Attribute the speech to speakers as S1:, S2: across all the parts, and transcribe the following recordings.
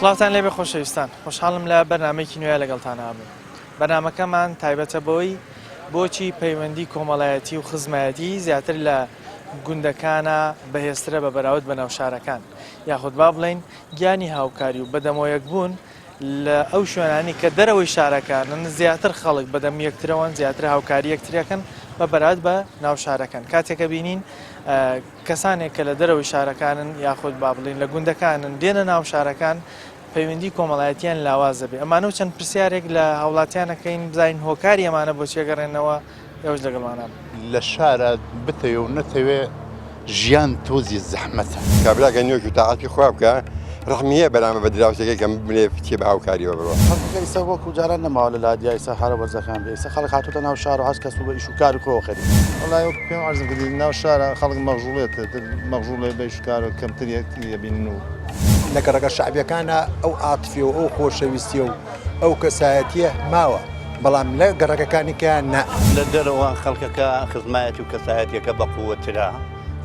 S1: سڵاوتان لێبێ خۆشەویستان خۆشحاڵم لە بەرنامەیەکی نوێ لەگەڵتان ئابم بەرنامەکەمان تایبەتە بەوەی بۆچی پەیوەندی کۆمەڵایەتی و خزمایەتی زیاتر لە گوندەکانە بەهێزترە بە بەراورد بە ناوشارەکان یاخود با بڵێین گیانی هاوکاری و بەدەمەوەیەک بوون لە ئەو شوێنانی کە دەرەوەی شارەکانن زیاتر خەڵک بەدەم یەکترەوەن زیاتر هاوکاری یەکتریەکەن بە بەراد بە ناو شارەکان کاتێکە بینین کەسانێک کە لە دەرەوەی شارەکانن یاخود با بڵین لە گوندەکانن دێنە ناو شارەکان پەیوەندی کۆمەڵایەتیان لاواز دەبێ ئەمانە و چەند پرسیارێک لە هاوڵاتیانەکەین بزانین هۆکاری ئەمانە بۆ چێ گەڕێنەوە ئێوەش لەگەڵمانە بن.
S2: لە شارا بتەوێ و نەتەوێ ژیان تۆزی زەحمەتە.
S3: کابرا گەر نوێژ و تاعەتی خوا بکا ڕەحمی هەیە بەرامبەر بە دراوسێکەی کە بمرێ بچێ بە هاوکاریەوە بڕوا.
S4: خەڵکەکە ئیستا وەکو جاران نەماوە لە لادیا ئیستا هەرە وەرزەکان بێ ئیستا خەڵک هاتۆتە ناو شار و هەر کەس و بە ئیش و کاری خۆیەوە خەریکە.
S5: وەڵای وەکو پێم عەرزم کردی ناو شارا خەڵک مەغژوڵێتە تر مەغژوڵێ بە ئیش و کارەوە کەمتر یەکتری ئەبینن و.
S6: لە گەڕەکە شەعبیەکانا ئەو عاتفیە و ئەو خۆشەویستیە و ئەو کەسایەتیە ماوە بەڵام لە گەڕەکەکانی کە نا.
S7: لە دەرەوە خەڵکەکە خزمایەتی و کەسایەتیەکە بەقوەترە،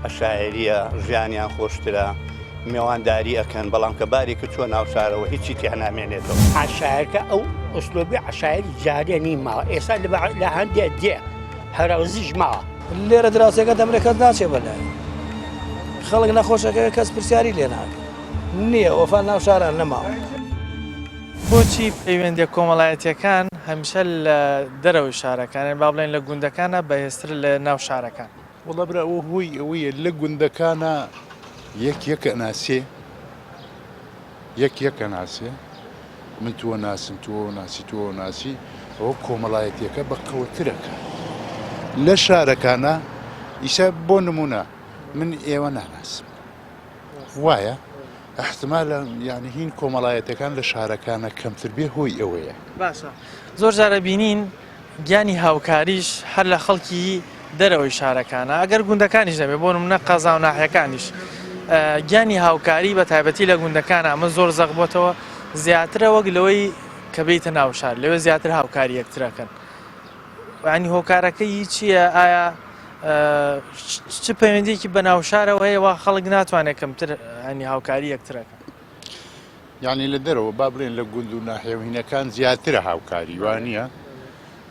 S7: عەشایەریە، ژیانیان خۆشترە، مێوانداری ئەکەن، بەڵام کە باری کە چوە ناو شارەوە هیچی تیا نامێنێتەوە.
S8: عەشایەرکە ئەو ئسلوبی عەشایەری جارێ نی ماوە ئێستا لە هەندێ دێ هەرەوزیش ماوە.
S9: لێرە دراوسێکە دەمرێ کەس ناچێ بەلای خەڵک نەخۆشەکە کەس پرسیاری لێ ناکە نییە وەفا ناو شاران نەماوە.
S1: بۆچی پەیوەندیە کۆمەڵایەتیەکان هەمیشە لە دەرەوەی شارەکان یان با بڵێین لە گوندەکانە بەهێزترە لە ناو شارەکان؟
S2: وەڵا برا ئەوە هۆی ئەوەیە لە گوندەکانا یەک یەک ئەناسێ یەک یەک ئەناسێ من تۆ ناسم تۆ ناسی تۆ ناسی ئەوە کۆمەڵایەتیەکە بە قەوەترەکە لە شارەکانە ئیسا بۆ نمونە من ئێوە ناناسم وایە احتمالە یعنی هین کۆمەڵایەتەکان لە شارەکانە کەمتر بێ هۆی ئەوەیە.
S1: باشە زۆر جارە بینین گیانی هاوکاریش هەر لە خەڵکی دەرەوەی شارەکانە ئەگەر گوندەکانیش نەبێ بۆ نمونە قەزا و ناحیەکانیش گیانی هاوکاری بە تایبەتی لە گوندەکانە ئەمە زۆر زەق بۆتەوە زیاترە وەک لەوەی کە بێیتە ناو شار لەوێ زیاتر هاوکاری یەکترەکەن ینی هۆکارەکەی چییە ئایا چ پەیوەندیکی بە ناوشارەوە هەیە وا خەڵک ناتوانێت کەمتر ینی هاوکاری یەکترەکە
S2: یانی لە دەرەوە با بڵێن لە گوند و ناحیە و هینەکان زیاترە هاوکاری وا نییە؟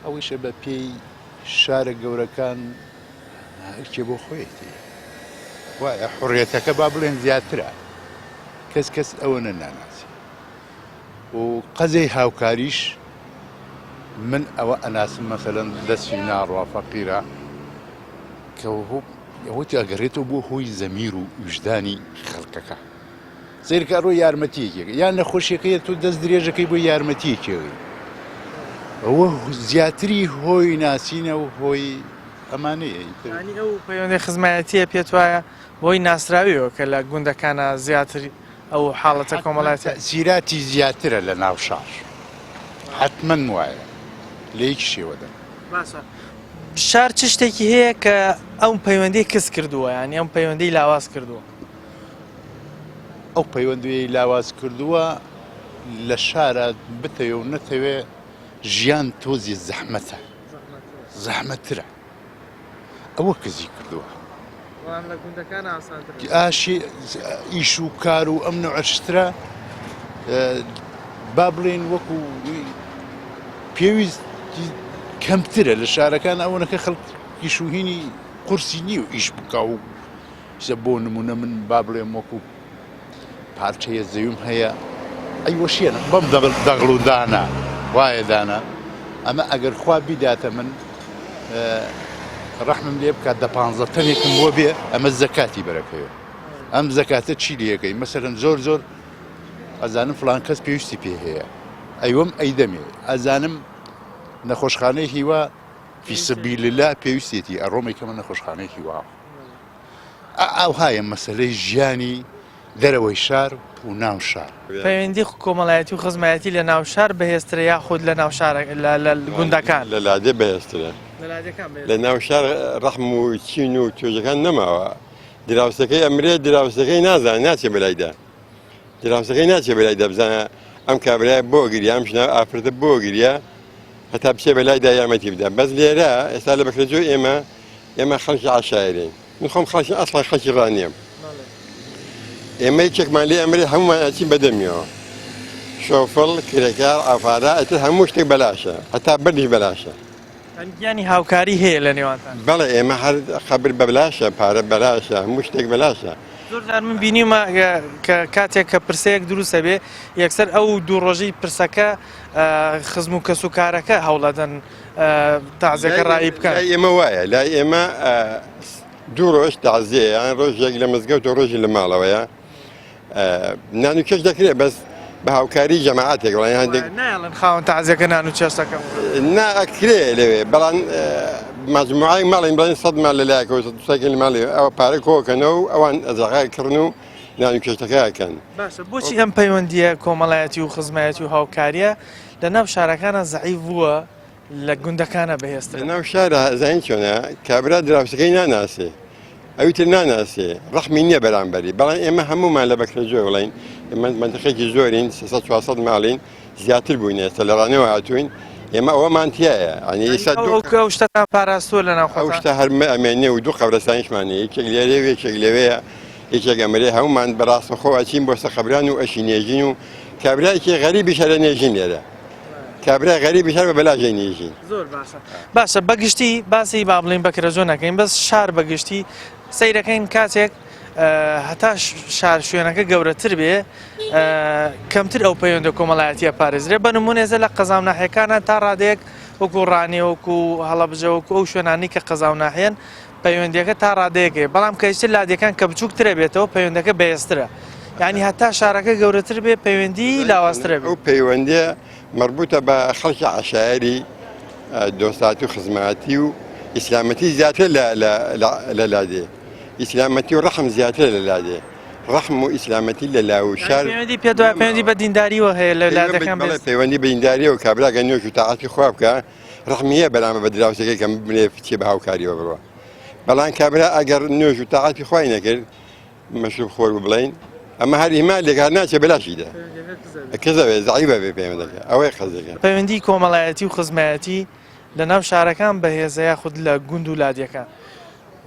S2: ئەوەیشە بە پێی شارە گەورەکان هەرکێ بۆ خۆیەتی وایە حڕێتەکە با بڵێن زیاترە کەس کەس ئەوە نەناناسی و قەزەی هاوکاریش من ئەوە ئەناسم مەسەلەن دەستی ناڕوا فەقیرە کە ئەوەتی ئەگەڕێتەوە بۆ هۆی زەمیر و ویژدانی خەڵکەکە سەیرکە ئەڕۆ یارمەتیەکێک یان نەخۆشیەکەی تۆ دەست درێژەکەی بۆ یارمەتیەکێوی ئەوە زیاتری هۆی ناسینە و هۆی ئەمانەیە
S1: ینی ئەو پەیوەندی خزمایەتیە پێت وایە بۆی ناسراویەوە کە لە گوندەکانە زیاتر ئەو حاڵەتە کۆمەڵایەتیە
S2: تەئسیراتی زیاترە لە ناو شار حەتمەن وایە لە یەک شێوەدا.
S1: باشە شار چ شتێکی هەیە کە ئەو پەیوەندی کز کردووە یانی ئەم پەیوەندی لاواز کردووە؟
S2: ئەو پەیوەندیەی لاواز کردووە لە شارا بتەوێ و نەتەوێ ژیان تۆزی زەحمەتە زەحمەترە ئەوە کزی کردووە ئاشی ئیش و کار و ئەم نوعشترە با بڵێن وەکو پێویست کەمترە لە شارەکان ئەوەنەکە خەڵک ئیشوهینی قورسی نییە و ئیش بکە و ئیستا بۆ نموونە من با بڵێم وەکو پارچەیە زەویم هەیە ئەیوەشێنم بەم دەغڵ و دانە وایە دانە ئەمە ئەگەر خوا بیداتە من ڕەحمم لێ بکات دە پانزە تەنێکم بۆ بێ ئەمە زەکاتی بەرەکەوێ ئەم زەکاتە چی لەکەی مەسەرەن زۆر زۆر ئەزانم فلان کەس پێویستی پێ هەیە ئەیوەم ئەیدەمێ ئەزانم نەخۆشخانەی هیوا فی سبیل الله پێویستێتی ئەڕۆمەی کەمە نەخۆشخانەی هیوا ئاوهایە مەسەلەی ژیانی دەرەوەی شار و ناو شار.
S1: پەیوەندی کۆمەڵایەتی و خزمایەتی لە ناو شار بەهێزترە یاخود لە ناو شارە لە گوندەکان؟
S3: لە لادێ بەهێزترە.
S1: لە لادێکان بەهێزترە.
S3: لە ناو شار ڕەحم و چین و توێژەکان نەماوە. دراوسێکەی ئەمرێ دراوسێکەی نازانێ ناچێ بەلایدا. دراوسێکەی ناچێ بەلایدا بزانە ئەم کابرایە بۆ گریا ئەم ژنە ئافرەتە بۆ گریا هەتا بچێ بەلایدا یارمەتی بدا. بەس لێرە ئێستا لە بەکرەجۆ ئێمە ئێمە خەڵکی عەشایەرین من خۆم خەڵکی ئەسڵەن خەڵکی ڕانیەم ئێمە یەکێکمان لێ ئەمرێ هەمومان ئەچین بە دەمیەوە. شۆفڵ، کرێکار، ئافارە، ئیتر هەموو شتێک بەلاشە، هەتا بەردیش بەلاشە.
S1: یانی گیانی هاوکاری هەیە لە نێوانتان؟
S3: بەڵێ ئێمە هەر قەبر بەلاشە، پارە بەلاشە، هەموو شتێک بەلاشە.
S1: زۆر جار من بینیومە کە کاتێک کە پرسەیەک دروست ئەبێ یەکسەر ئەو دوو ڕۆژەی پرسەکە خزم و کەس و کارەکە هەوڵەدەن تازەکە ڕایی بکەن.
S3: لای ئێمە وایە، لای ئێمە دوو ڕۆژ تازیەیە، یان ڕۆژێک لە مزگەوت و ڕۆژی لە ماڵەوەیە. نان و چێشت دەکرێت بەس بە هاوکاری جەماعەتێک بەڵام هەندێک
S1: نایڵن خاوەن تازیەکە نان و چێشتەکە
S3: نا ئەکرێ لەوێ بەڵام مەجموعەی ماڵین بڵێن سەد ماڵ لە لایەکەوە سەد لە ماڵی ئەوە پارە کۆکەنەوە و ئەوان ئەزەقا کڕن و نان و چێشتەکە ئەکەن.
S1: باشە بۆچی ئەم پەیوەندییە کۆمەڵایەتی و خزمایەتی و هاوکارییە لە ناو شارەکانە زەعیف بووە لە گوندەکانە بەهێزترە.
S3: لەناو شارا ئەزانی چۆنە کابرا دراوسێکەی ناناسێ ئەوی تر ناناسێ ڕەحمی نییە بەرامبەری بەڵام ئێمە هەمومان لە بەکرەجۆ بڵین ئێمە منتەقێکی زۆرین 300 400 ماڵین زیاتر بووین ئێستا لە ڕانەوە هاتوین ئێمە ئەوەمان تایە ئەنی ئێستا
S1: دوو ئەو شتەتان پاراستووە لە ناو
S3: ئەو شتە هەر ئەمێنێ و دوو قەبرەستانیشمان هەیە یەکێک لێرەیە و یەکێک لەوەیە یەکێک ئەمرێ هەمومان بەڕاستەخۆ ئەچین بۆ سەر قەبران و ئەشی نێژین و کابرایەکی غەریبیش هەرە نێژین لێرە کابرای غەریبیش هەر بە بەلاش ئەینێژین.
S1: زۆر باشە باشە بەگشتی باسی با بڵین بەکرەجۆ نەکەین بەس شار بەگشتی سەیرەکەین کاتێک هەتا شار شوێنەکە گەورەتر بێ کەمتر ئەو پەیوەندە کۆمەڵایەتیە پارێزرێ بە نمونێزە لە قەزا و ناحیەکانە تا ڕادەیەک وەکو ڕانیە وەکو هەڵەبجە وەکو ئەو شوێنانی کە قەزا و ناحیەن پەیوەندیەکە تا ڕادەیەک هەیە بەڵام کە ئیتر لادێکان کە بچووکترە بێتەوە پەیوەندەکە بەهێزترە یعنی هەتا شارەکە گەورەتر بێ پەیوەندی لاوازترە بێ.
S3: ئەو پەیوەندیە مەربوتە بە خەڵکی عەشایەری دۆستاتی و خزماتی و ئیسلامەتی زیاتر لە لادێ ئیسلامەتی و ڕەحم زیاترە لە لادێ ڕەحم و ئیسلامەتی لە لاو شار
S1: پەیوەندی پێ دوای پەیوەندی بە دینداریەوە هەیە لە لادەکان
S3: پەیوەندی بە دینداریەوە کابرا گە نوێژ و تاعەتی خوا بکە ڕەحمی هەیە بەرامبەر بە دراوسێکەی کە بمرێ بچێ بە هاوکاریەوە بڕوا بەڵام کابرا ئەگەر نوێژ و تاعەتی خوای نەکرد مەشروب خۆر بوو بڵین ئەمە هەر ئیمالێک هەر ناچێ بەلاشیدا کزەوێ زەعیبە بێ پەیوەندەکە ئەوەی قەزەکە.
S1: پەیوەندی کۆمەڵایەتی و خزمایەتی لە ناو شارەکان بەهێزە یاخود لە گوند و لادێکان؟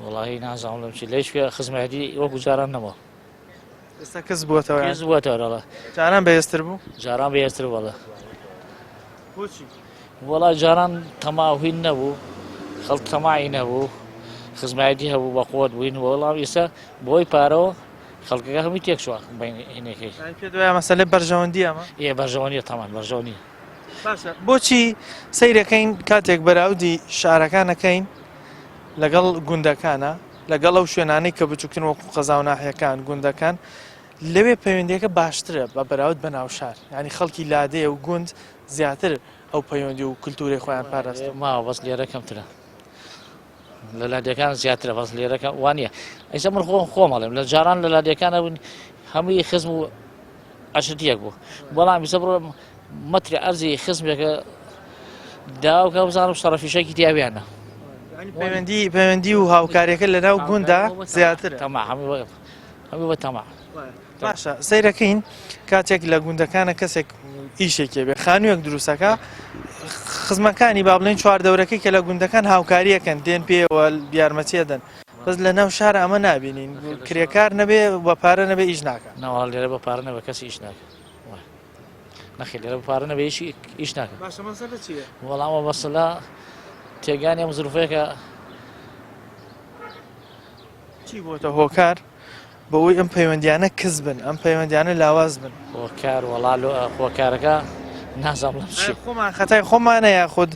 S10: وەڵاهی نازانم لەم چی لە هیچ کوێ خزمایەتی وەکو جاران نەما.
S1: ئێستا کز بووەتەوە
S10: کز بووەتەوە بەڵێ.
S1: جاران بەهێزتر بوو؟
S10: جاران بەهێزتر بەڵێ.
S1: بۆچی؟
S10: وەڵا جاران تەماهین نەبوو خەڵک تەماعی نەبوو خزمایەتی هەبوو بە قوت بووین وەڵام ئێستا بۆی پارەوە خەڵکەکە هەمووی تێکچووە بینەکەی
S1: پێ دوای مەسەلەی بەرژەوەندی ئەمە
S10: ئێ بەرژەوەندی تەمان بەرژەوەندی
S1: باشە بۆچی سەیرەکەین کاتێک بەراودی شارەکانەکەین لەگەڵ گوندەکانە لەگەڵ ئەو شوێنانەی کە بچووکترن وەکو قەزا و ناحیەکان، گوندەکان، لەوێ پەیوەندیەکە باشترە بە بەراورد بە ناوشار، یانی خەڵکی لادێ و گوند زیاتر ئەو پەیوەندی و کلتورەی خۆیان پاراستوە.
S10: ماوە بەس لێرە کەمترە لە لادێکان زیاترە بەس لێرە کەم وانە ئەیسا من خۆم خۆم ئەڵێم لە جاران لە لادێکان بوون هەمووی خزم و عەشرەتیەک بوو بەڵام ئیسە بڕۆ مەتری ئەرزی خزمێکە داوکە بزانم شەڕەفیشەکی تیاویانە
S1: پەیوەندی پەیوەندی و هاوکاریەکە لە ناو گوندا زیاتر
S10: تەما هەموو بە تەما
S1: باشە سەیرەکەین کاتێک لە گوندەکانە کەسێک ئیشێکی بێ خانوویەک دروستەکە خزمەکانی با بڵێن چواردەورەکەی کە لە گوندەکان هاوکاریەکەن دێن پێوە یارمەتیە دەن بەس لە ناو شار ئەمە نابینین کرێکار نەبێ بە پارە نەبێ ئیش ناکە
S10: ناوەڵا لێرە بە پارە نەبێ کەس ئیش ناکە نەخێر لێرە بە پارە نەبێ ئیش ئیش ناکە
S1: باشە مەسەلە چییە؟
S10: وەڵام ئەوە مەسەلە تێگانی ئەم زروفەیە
S1: چی بۆتە هۆکار بەوەی ئەم پەیوەندیانە کز بن ئەم پەیوەندیانە لاواز بن؟
S10: هۆکار وەڵا لۆ هۆکارەکە نازانم بڵێم چییە
S1: خۆمان خەتای خۆمانە یاخود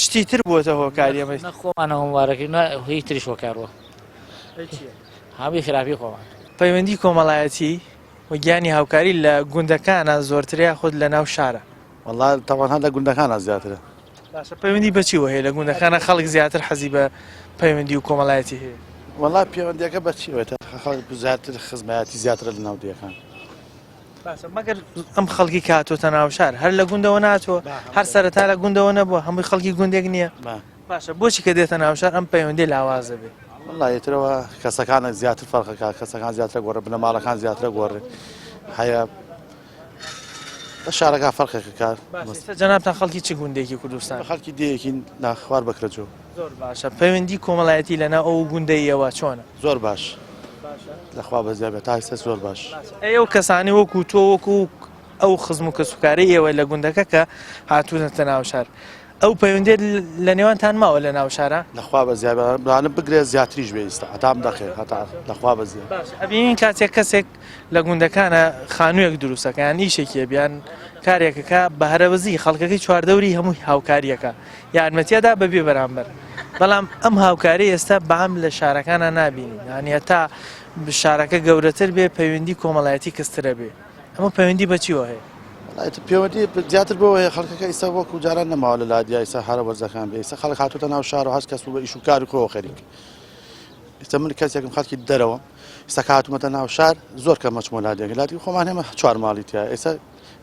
S1: شتی تر بووەتە هۆکاری ئەمەی؟
S10: نە خۆمانە هۆموارەکەی نە هی تریش هۆکار بووە هەمووی خراپی خۆمان.
S1: پەیوەندی کۆمەڵایەتی و گیانی هاوکاری لە گوندەکانە زۆرترە یاخود لە ناو شارە؟
S4: وەڵا تەوان هەر لە گوندەکانە زیاترە.
S1: باشە پەیوەندی بە چیوە هەیە لە گوندەکانە خەڵک زیاتر حەزی بە پەیوەندی و کۆمەڵایەتی هەیە؟
S4: وەڵا پەیوەندیەکە بە چیوە خەڵک زیاتر خزمایەتی زیاترە لە ناو دێکان.
S1: باشە مەگەر ئەم خەڵکی کە هاتۆتە ناو شار هەر لە گوندەوە ناتوە هەر سەرەتا لە گوندەوە نەبووە هەمووی خەڵکی گوندێک نییە باشە بۆچی کە دێتە ناو شار ئەم پەیوەندی لاوازە بێ؟
S4: وەڵا ئیترەوە کەسەکان زیاتر فەرقەکە کەسەکان زیاتر گۆڕێ بنەماڵەکان زیاتر گۆڕێ هەیە لە شارەکە فەرقێکە کار
S1: باشە جەنابتان خەڵکی چ گوندێکی کوردستان؟
S4: خەڵکی دێیەکین لە خوار بەکرەجۆ.
S1: زۆر باشە پەیوەندی کۆمەڵایەتی لەناو ئەو گوندەیەوە چۆنە؟
S4: زۆر باش لەخوا بەزیا بێت تا ئێستا زۆر باش.
S1: ئەی ئەو کەسانەی وەکو تۆ وەکو ئەو خزم و کەسوکارەی ئێوە لە گوندەکە کە هاتوونەتە ناو شار ئەو پەیوەندیە لە نێوانتان ماوە لە ناو شارە؟
S4: لەخوا بەزیاد بەڵام بگرێ زیاتریش بێ ئیستا هەتا دەخێ هەتا لەخوا بەزیاد.
S1: باش ئەبینین کاتێک کەسێک لە گوندەکانە خانوویەک دروستەکە یان ئیشێکی هەبێ یان کارێکەکە بە هەرەوەزی خەڵکەکەی چواردەوری هەمووی هاوکاریەکە یارمەتیەدا بە بێ بەرامبەر بەڵام ئەم هاوکاری ئێستا بەعام لە شارەکانە نابینین یانی هەتا شارەکە گەورەتر بێ پەیوەندی کۆمەڵایەتی کەسترە بێ ئەمە پەیوەندی بە چیوە هەیە؟
S4: وەڵا ئیتر پەیوەندی زیاتر بەوە هەیە خەڵکەکە ئیستا وەکو جاران نەماوە لە لادیا ئیستا هەرە وەرزەکان بێ ئیستا خەڵک هاتووتە ناو شار و هەر کەس و بە ئیش و کاری خۆوە خەریک ئیستا من کەسێکم خەڵکی دەرەوە ئیستا کە هاتوومەتە ناو شار زۆر کەم ئەچمەوە لادێکە لادی خۆمان هێمە چوار ماڵی تیا ئێستا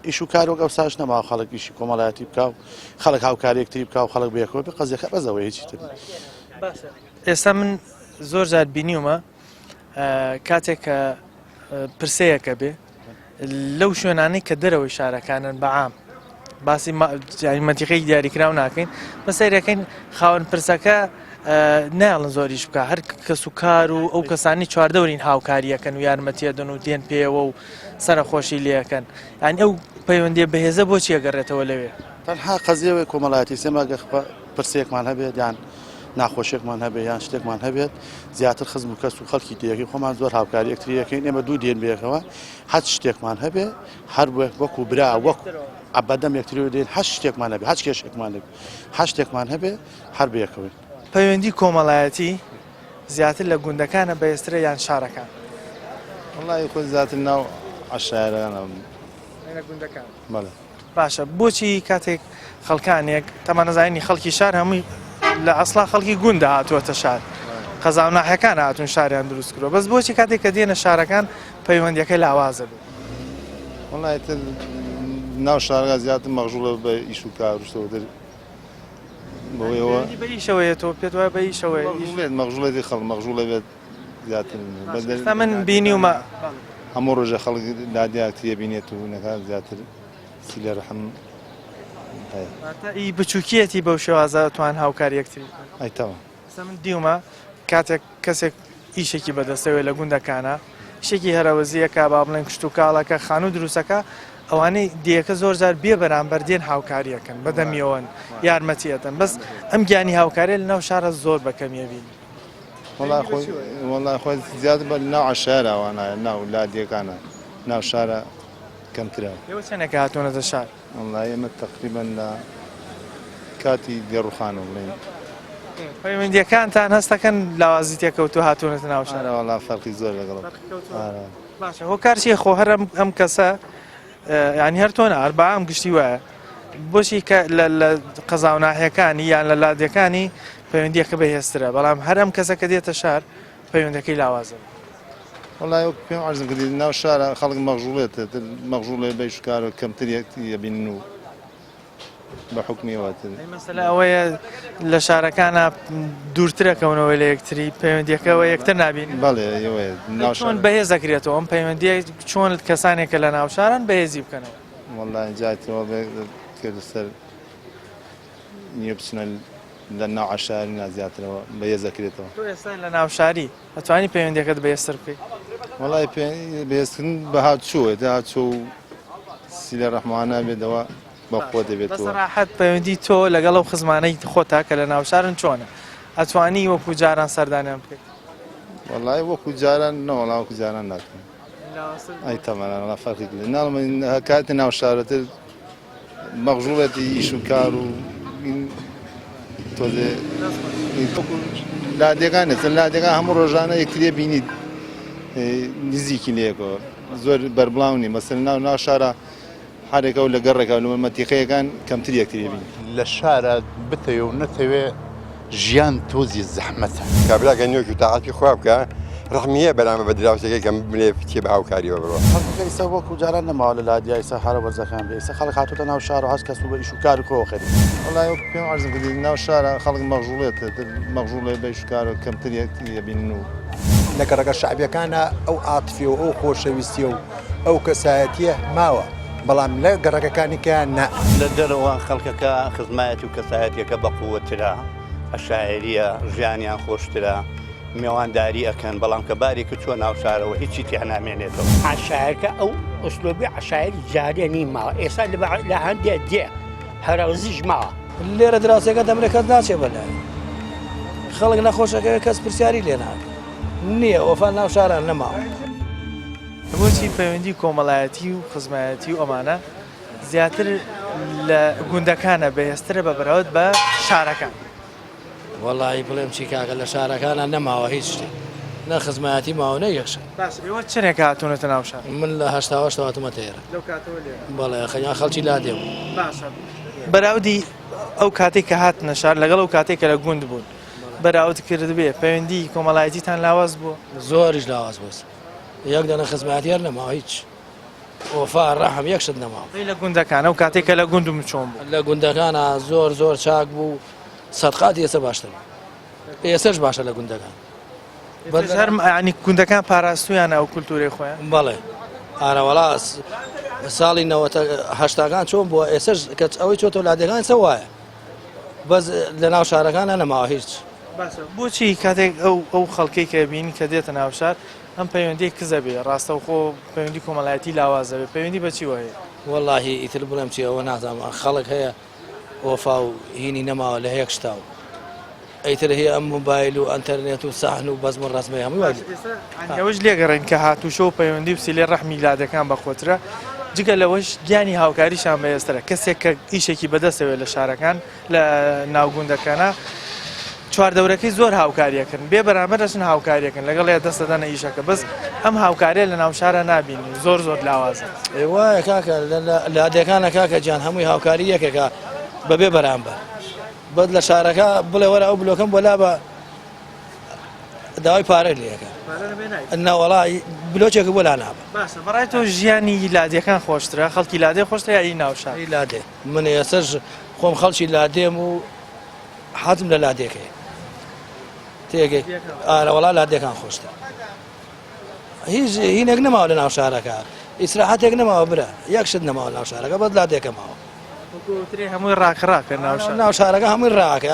S4: ئیش و کار وەک ئەوساش نەماوە خەڵک ئیشی کۆمەڵایەتی بکا و خەڵک هاوکاری یەکتری بکا و خەڵک بەیەکەوە بێ قەزیەکە بەس ئەوەیە هیچی تر نییە.
S1: باشە ئێستا من زۆر جار بینیومە کاتێک کە پرسەیەکە بێ لەو شوێنانەی کە دەرەوەی شارەکانن بە عام باسی مەنتیقەی دیاریکراو ناکەین بە سەیرەکەین خاوەن پرسەکە نایڵن زۆریش بکە هەر کەس و کار و ئەو کەسانی چواردەورین هاوکاریەکەن و یارمەتیەدن و دێن پێوە و سەرخۆشی لەکەن یان ئەو پەیوەندیە بەهێزە بۆ چیە گەڕێتەوە لەوێ
S4: تەنها قەزیەوەی کۆمەڵایەتی سێما پرسێکمان هەبێت یان ناخۆشیەکمان هەبێت یان شتێکمان هەبێت زیاتر خزم و کەس و خەڵکی دێیەکەی خۆمان زۆر هاوکاری یەکتری یەکەین ئێمە دوو دێن بەیەکەوە هەچ شتێکمان هەبێ هەر وەکو برا وەک ئەبەدەم یەکتری دێن هەر شتێکمان هەبێ هەچ کێشێکمان هەبێ هەر شتێکمان هەبێ هەر بەیەکەوەین.
S1: پەیوەندی کۆمەڵایەتی زیاتر لە گوندەکانە بەهێزترە یان شارەکان؟
S5: وەڵایی خۆی زیاتر ناو عەشایەرانە.
S1: لە گوندەکان؟
S5: بەڵێ.
S1: باشە بۆچی کاتێک خەڵکانێک تەمان نەزانینی خەڵکی شار هەمووی لە ئەسڵا خەڵکی گوندە هاتووەتە شار قەزا و ناحیەکان هاتوون شاریان دروست کردووە بەس بۆچی کاتێک کە دێنە شارەکان پەیوەندیەکە لاوازە بێت
S5: وەڵای تر ناو شارگا زیاتر مەغژوڵە بە ئیش و کار و شتەوە تر بەوەیەوە
S1: بە ئیشەوەیە تۆ پێت وایە بە ئیشەوەیە
S5: مەغژوڵێت مەغژوڵێتی خەڵک مەغژوڵە بێت زیاتر
S1: ئێستا من بینیومە
S5: هەموو ڕۆژە خەڵک لادیاکتریە بینێت و نەکات زیاتر سیلە ڕەحم هەیە.
S1: واتە ئی بچووکیەتی بەو شێوازە توان هاوکار یەکتری بکەن.
S5: ئەی تەواو.
S1: ئێستا من دیومە کاتێک کەسێک ئیشێکی بەدەستەوەی لە گوندەکانە ئیشێکی هەرەوەزیەکە با بڵێن کشتوکاڵەکە خانوو دروستەکە ئەوانەی دێیەکە زۆر جار بێ بەرامبەر دێن هاوکاریەکەن بەدەمیەوەن یارمەتیەتەن بەس ئەم گیانی هاوکاریە لەناو شارە زۆر بە کەمیە بینی.
S5: وەڵا خۆی وەڵا خۆی زیاد بە ناو عەشایەرا وانایە ناو لادێکانە ناو شارە کەمترە.
S1: ئێوە چەنێکە هاتوونەتە شار؟
S5: وەڵا ئێمە تەقریبەن لە کاتی دێڕوخانەوە بڵێین.
S1: پەیوەندییەکانتان هەستەکەن لاوازی تێکەوتووە هاتوونەتە ناو شار؟
S5: ئارە وەڵا فەرقی زۆر لەگەڵ.
S1: فەرقی کەوتووە؟ ئارە. باشە هۆکار چییە خۆ هەر ئەم کەسە یانی هەر تۆ نا هەر بە عام گشتی وایە بۆچی کە لە لە قەزا و ناحیەکانی یان لە لادێکانی پەیوەندییەکە بەهێزترە بەڵام هەر ئەم کەسە کە دێتە شار پەیوەندەکەی لاوازە.
S5: وەڵای وەک پێم عەرزم کردی ناو شارە خەڵک مەغژوڵێت مەغژوڵێ بە ئیش و کار کەمتر یەبینن و بە حوکمی ئەوە تر.
S1: ئەی مەسەلە ئەوەیە لە شارەکانە دوورترەکەونەوە لە یەکتری پەیوەندیەکەەوە یەکتر نابین
S5: بەڵێ ئەوەیە ناو
S1: چۆن بەهێز دەکرێتەوە ئەم پەیوەندیە چۆن کەسانێک کە لە ناو شارن بەهێزی بکەنەوە
S5: وەڵای جاتەوە کرد سەر نییە بچنە لە ناو عەشایەری نا زیاترەوە بەهێز دەکرێتەوە.
S1: تۆ ئێستا لە ناو شاری ئەتوانی پەیوەندیەکەت بەهێزتر بکەی؟
S5: وەڵای بەهێزکردن بە هاتوچۆ ئێتا هاتوچۆ و سیلە ڕەحمانە بێتەوە بە قوت دەبێتەوە.
S1: بە سەراحەت پەیوەندی تۆ لەگەڵ ئەو خزمانەی خۆتا کە لە ناو شارن چۆنە؟ ئەتوانی وەکو جاران سەردانیان بکەیت؟
S5: وەڵای وەکو جاران نەوەڵا وەکو جاران ناکەم. ئەی تەمەنە وەڵا فەرقی کرد ناڵم کاتێ ناو شارەتر مەغژوڵێتی ئیش و کار و تۆزێ لادێکان ئێستا لادێکان هەموو ڕۆژانە یەکتریە بینیت نزیکی لەیەکەوە زۆر بەربڵاو نی مەسەر ناو ناو شارە هەرێکە و لە گەڕێکە لە مەتیقەیەکان کەمتر یەکتری بین.
S2: لە شارە بتەوێ و نەتەوێ ژیان تۆزی زەحمەتە.
S3: کابرا گەر نوێژ و تاعەتی خوا بکا ڕەحمی هەیە بەرامبەر بە دراوسێکەی کە بمرێ بچێ بە هاوکاریەوە بڕوا.
S4: خەڵکەکە ئیستا وەکو جاران نەماوە لە لادیا ئیستا هەرە وەرزەکان بێ ئیستا خەڵک هاتۆتە ناو شار و هەر کەس و بە ئیش و کاری خۆوە خەریکە.
S5: وەڵای وەک پێم عەرزم کردی ناو شارە خەڵک مەغژوڵێت مەغژوڵێ بە ئیش و کار کەمتر یەکتری ئەبینن و.
S6: لە گەڕەکە شەعبیەکانا ئەو عاتفیە و ئەو خۆشەویستیە و ئەو کەسایەتیە ماوە بەڵام لە گەڕەکەکانی کەیان نا.
S7: لە دەرەوە خەڵکەکە خزمایەتی و کەسایەتیەکە بەقوەترە، عەشایەریە، ژیانیان خۆشترە. مێوانداری ئەکەن بەڵام کە بارێکە چوە ناو شارەوە هیچی تیا نامێنێتەوە.
S8: عەشایەرکە ئەو ئوسلوبی عەشایەری جارێ نی ماوە ئێستا لە هەندێ دێ هەرەوزیش ماوە.
S9: لێرە دراوسێکە دەمرێ کەس ناچێ بەلای خەڵک نەخۆشەکەوێ کەس پرسیاری لێ ناکە نییە وەفا ناو شاران نەماوە.
S1: بۆچی پەیوەندی کۆمەڵایەتی و خزمایەتی و ئەمانە زیاتر لە گوندەکانە بەهێزترە بە بەراورد بە شارەکان؟
S9: وەڵایی بڵێم چی کاکە لە شارەکانا نەماوە هیچ شتێک نە خزمایەتی ماوە نە یەک شت.
S1: باشە ئێوە چەنێکە هاتوونەتە ناو شار؟
S9: من لە 88 هاتوومەتە ئێرە.
S1: لەو کاتەوە لێرە؟
S9: بەڵێ خەیان خەڵکی لادێ بوو.
S1: باشە بەراودی ئەو کاتێک کە هاتنە شار لەگەڵ ئەو کاتێک کە لە گوند بوون بەراود کردبێ پەیوەندی کۆمەڵایەتیتان لاواز بووە؟
S9: زۆریش لاواز بوو یەک دەنە خزمایەتی هەر نەماوە هیچ. وەفا ڕەحم یەک شت نەماوە.
S1: ئەی لە گوندەکان ئەو کاتەی کە لە گوندم چۆن بوو؟
S9: لە گوندەکانا زۆر زۆر چاک بوو سەدقاتی ئێستا باشتر بوو ئێسەش باشە لە گوندەکان.
S1: ئێستاش هەر یانی گوندەکان پاراستوویانە ئەو کولتوورەی خۆیان؟
S9: بەڵێ ئارە وەڵا ساڵی نەوەتە هەشتاکان چۆن بووە ئێسەش کە ئەوەی چۆتەوە لادێکان ئێستا وایە بەس لە ناو شارەکانە نەماوە هیچ.
S1: باشە بۆچی کاتێک ئەو ئەو خەڵکەی کە بینی کە دێتە ناو شار ئەم پەیوەندیە کزە بێ ڕاستەوخۆ پەیوەندی کۆمەلایەتی لاوازە بێ پەیوەندی بە چیوە هەیە؟
S9: وەڵاهی ئیتر بڵێم چی ئەوە نازانم خەڵک هەیە وەفا و هینی نەماوە لە یەک شتا و ئیتر هی ئەم موبایل و ئەنتەرنێت و سەحن و بەزم و ڕەزمەی هەمووی وای لێ.
S1: ئەوەش لێگەڕێین کە هاتوچۆ و پەیوەندی و سیلەی ڕەحمی لادێکان بەقوەترە جگە لەوەش گیانی هاوکاریشان بەهێزترە کەسێک کە ئیشێکی بەدەستەوێ لە شارەکان لە ناو گوندەکانا چواردەورەکەی زۆر هاوکاریەکەن بێ بەرامبەر دەچن هاوکاریەکەن لەگەڵ یا دەست دەدەنە ئیشەکە بەس ئەم هاوکاریە لە ناوشارە نابینی زۆر زۆر لاوازە.
S9: ئێ وایە کاکە لادێکانە کاکە گیان هەمووی هاوکاری یەکێکە بەبێ بەرامبەر بەس لە شارەکە بڵێ وەرە ئەو بلۆکەم بۆ لا بە داوای پارە لێکە نەوەڵا بلۆچێک بۆ لا نابە.
S1: باشە بەڕای تۆ ژیانی لادێکان خۆشترە خەڵکی لادێ خۆشترە یا ئی ناوشار؟
S9: ئی لادێ من ئێسەش خۆم خەڵکی لادێم و حەزم لە لادێکەیە تێگەی ئارە وەڵا لادێکان خۆشتر هیچ هینێک نەماوە لە ناو شارەکە ئیسراحەتێک نەماوە برا یەک شت نەماوە ناو شارەکە بەس لادێکە ماوە
S1: ترێ هەمووی ڕاکڕاکە ناو شار
S9: ناو شارەکە هەمووی ڕاکە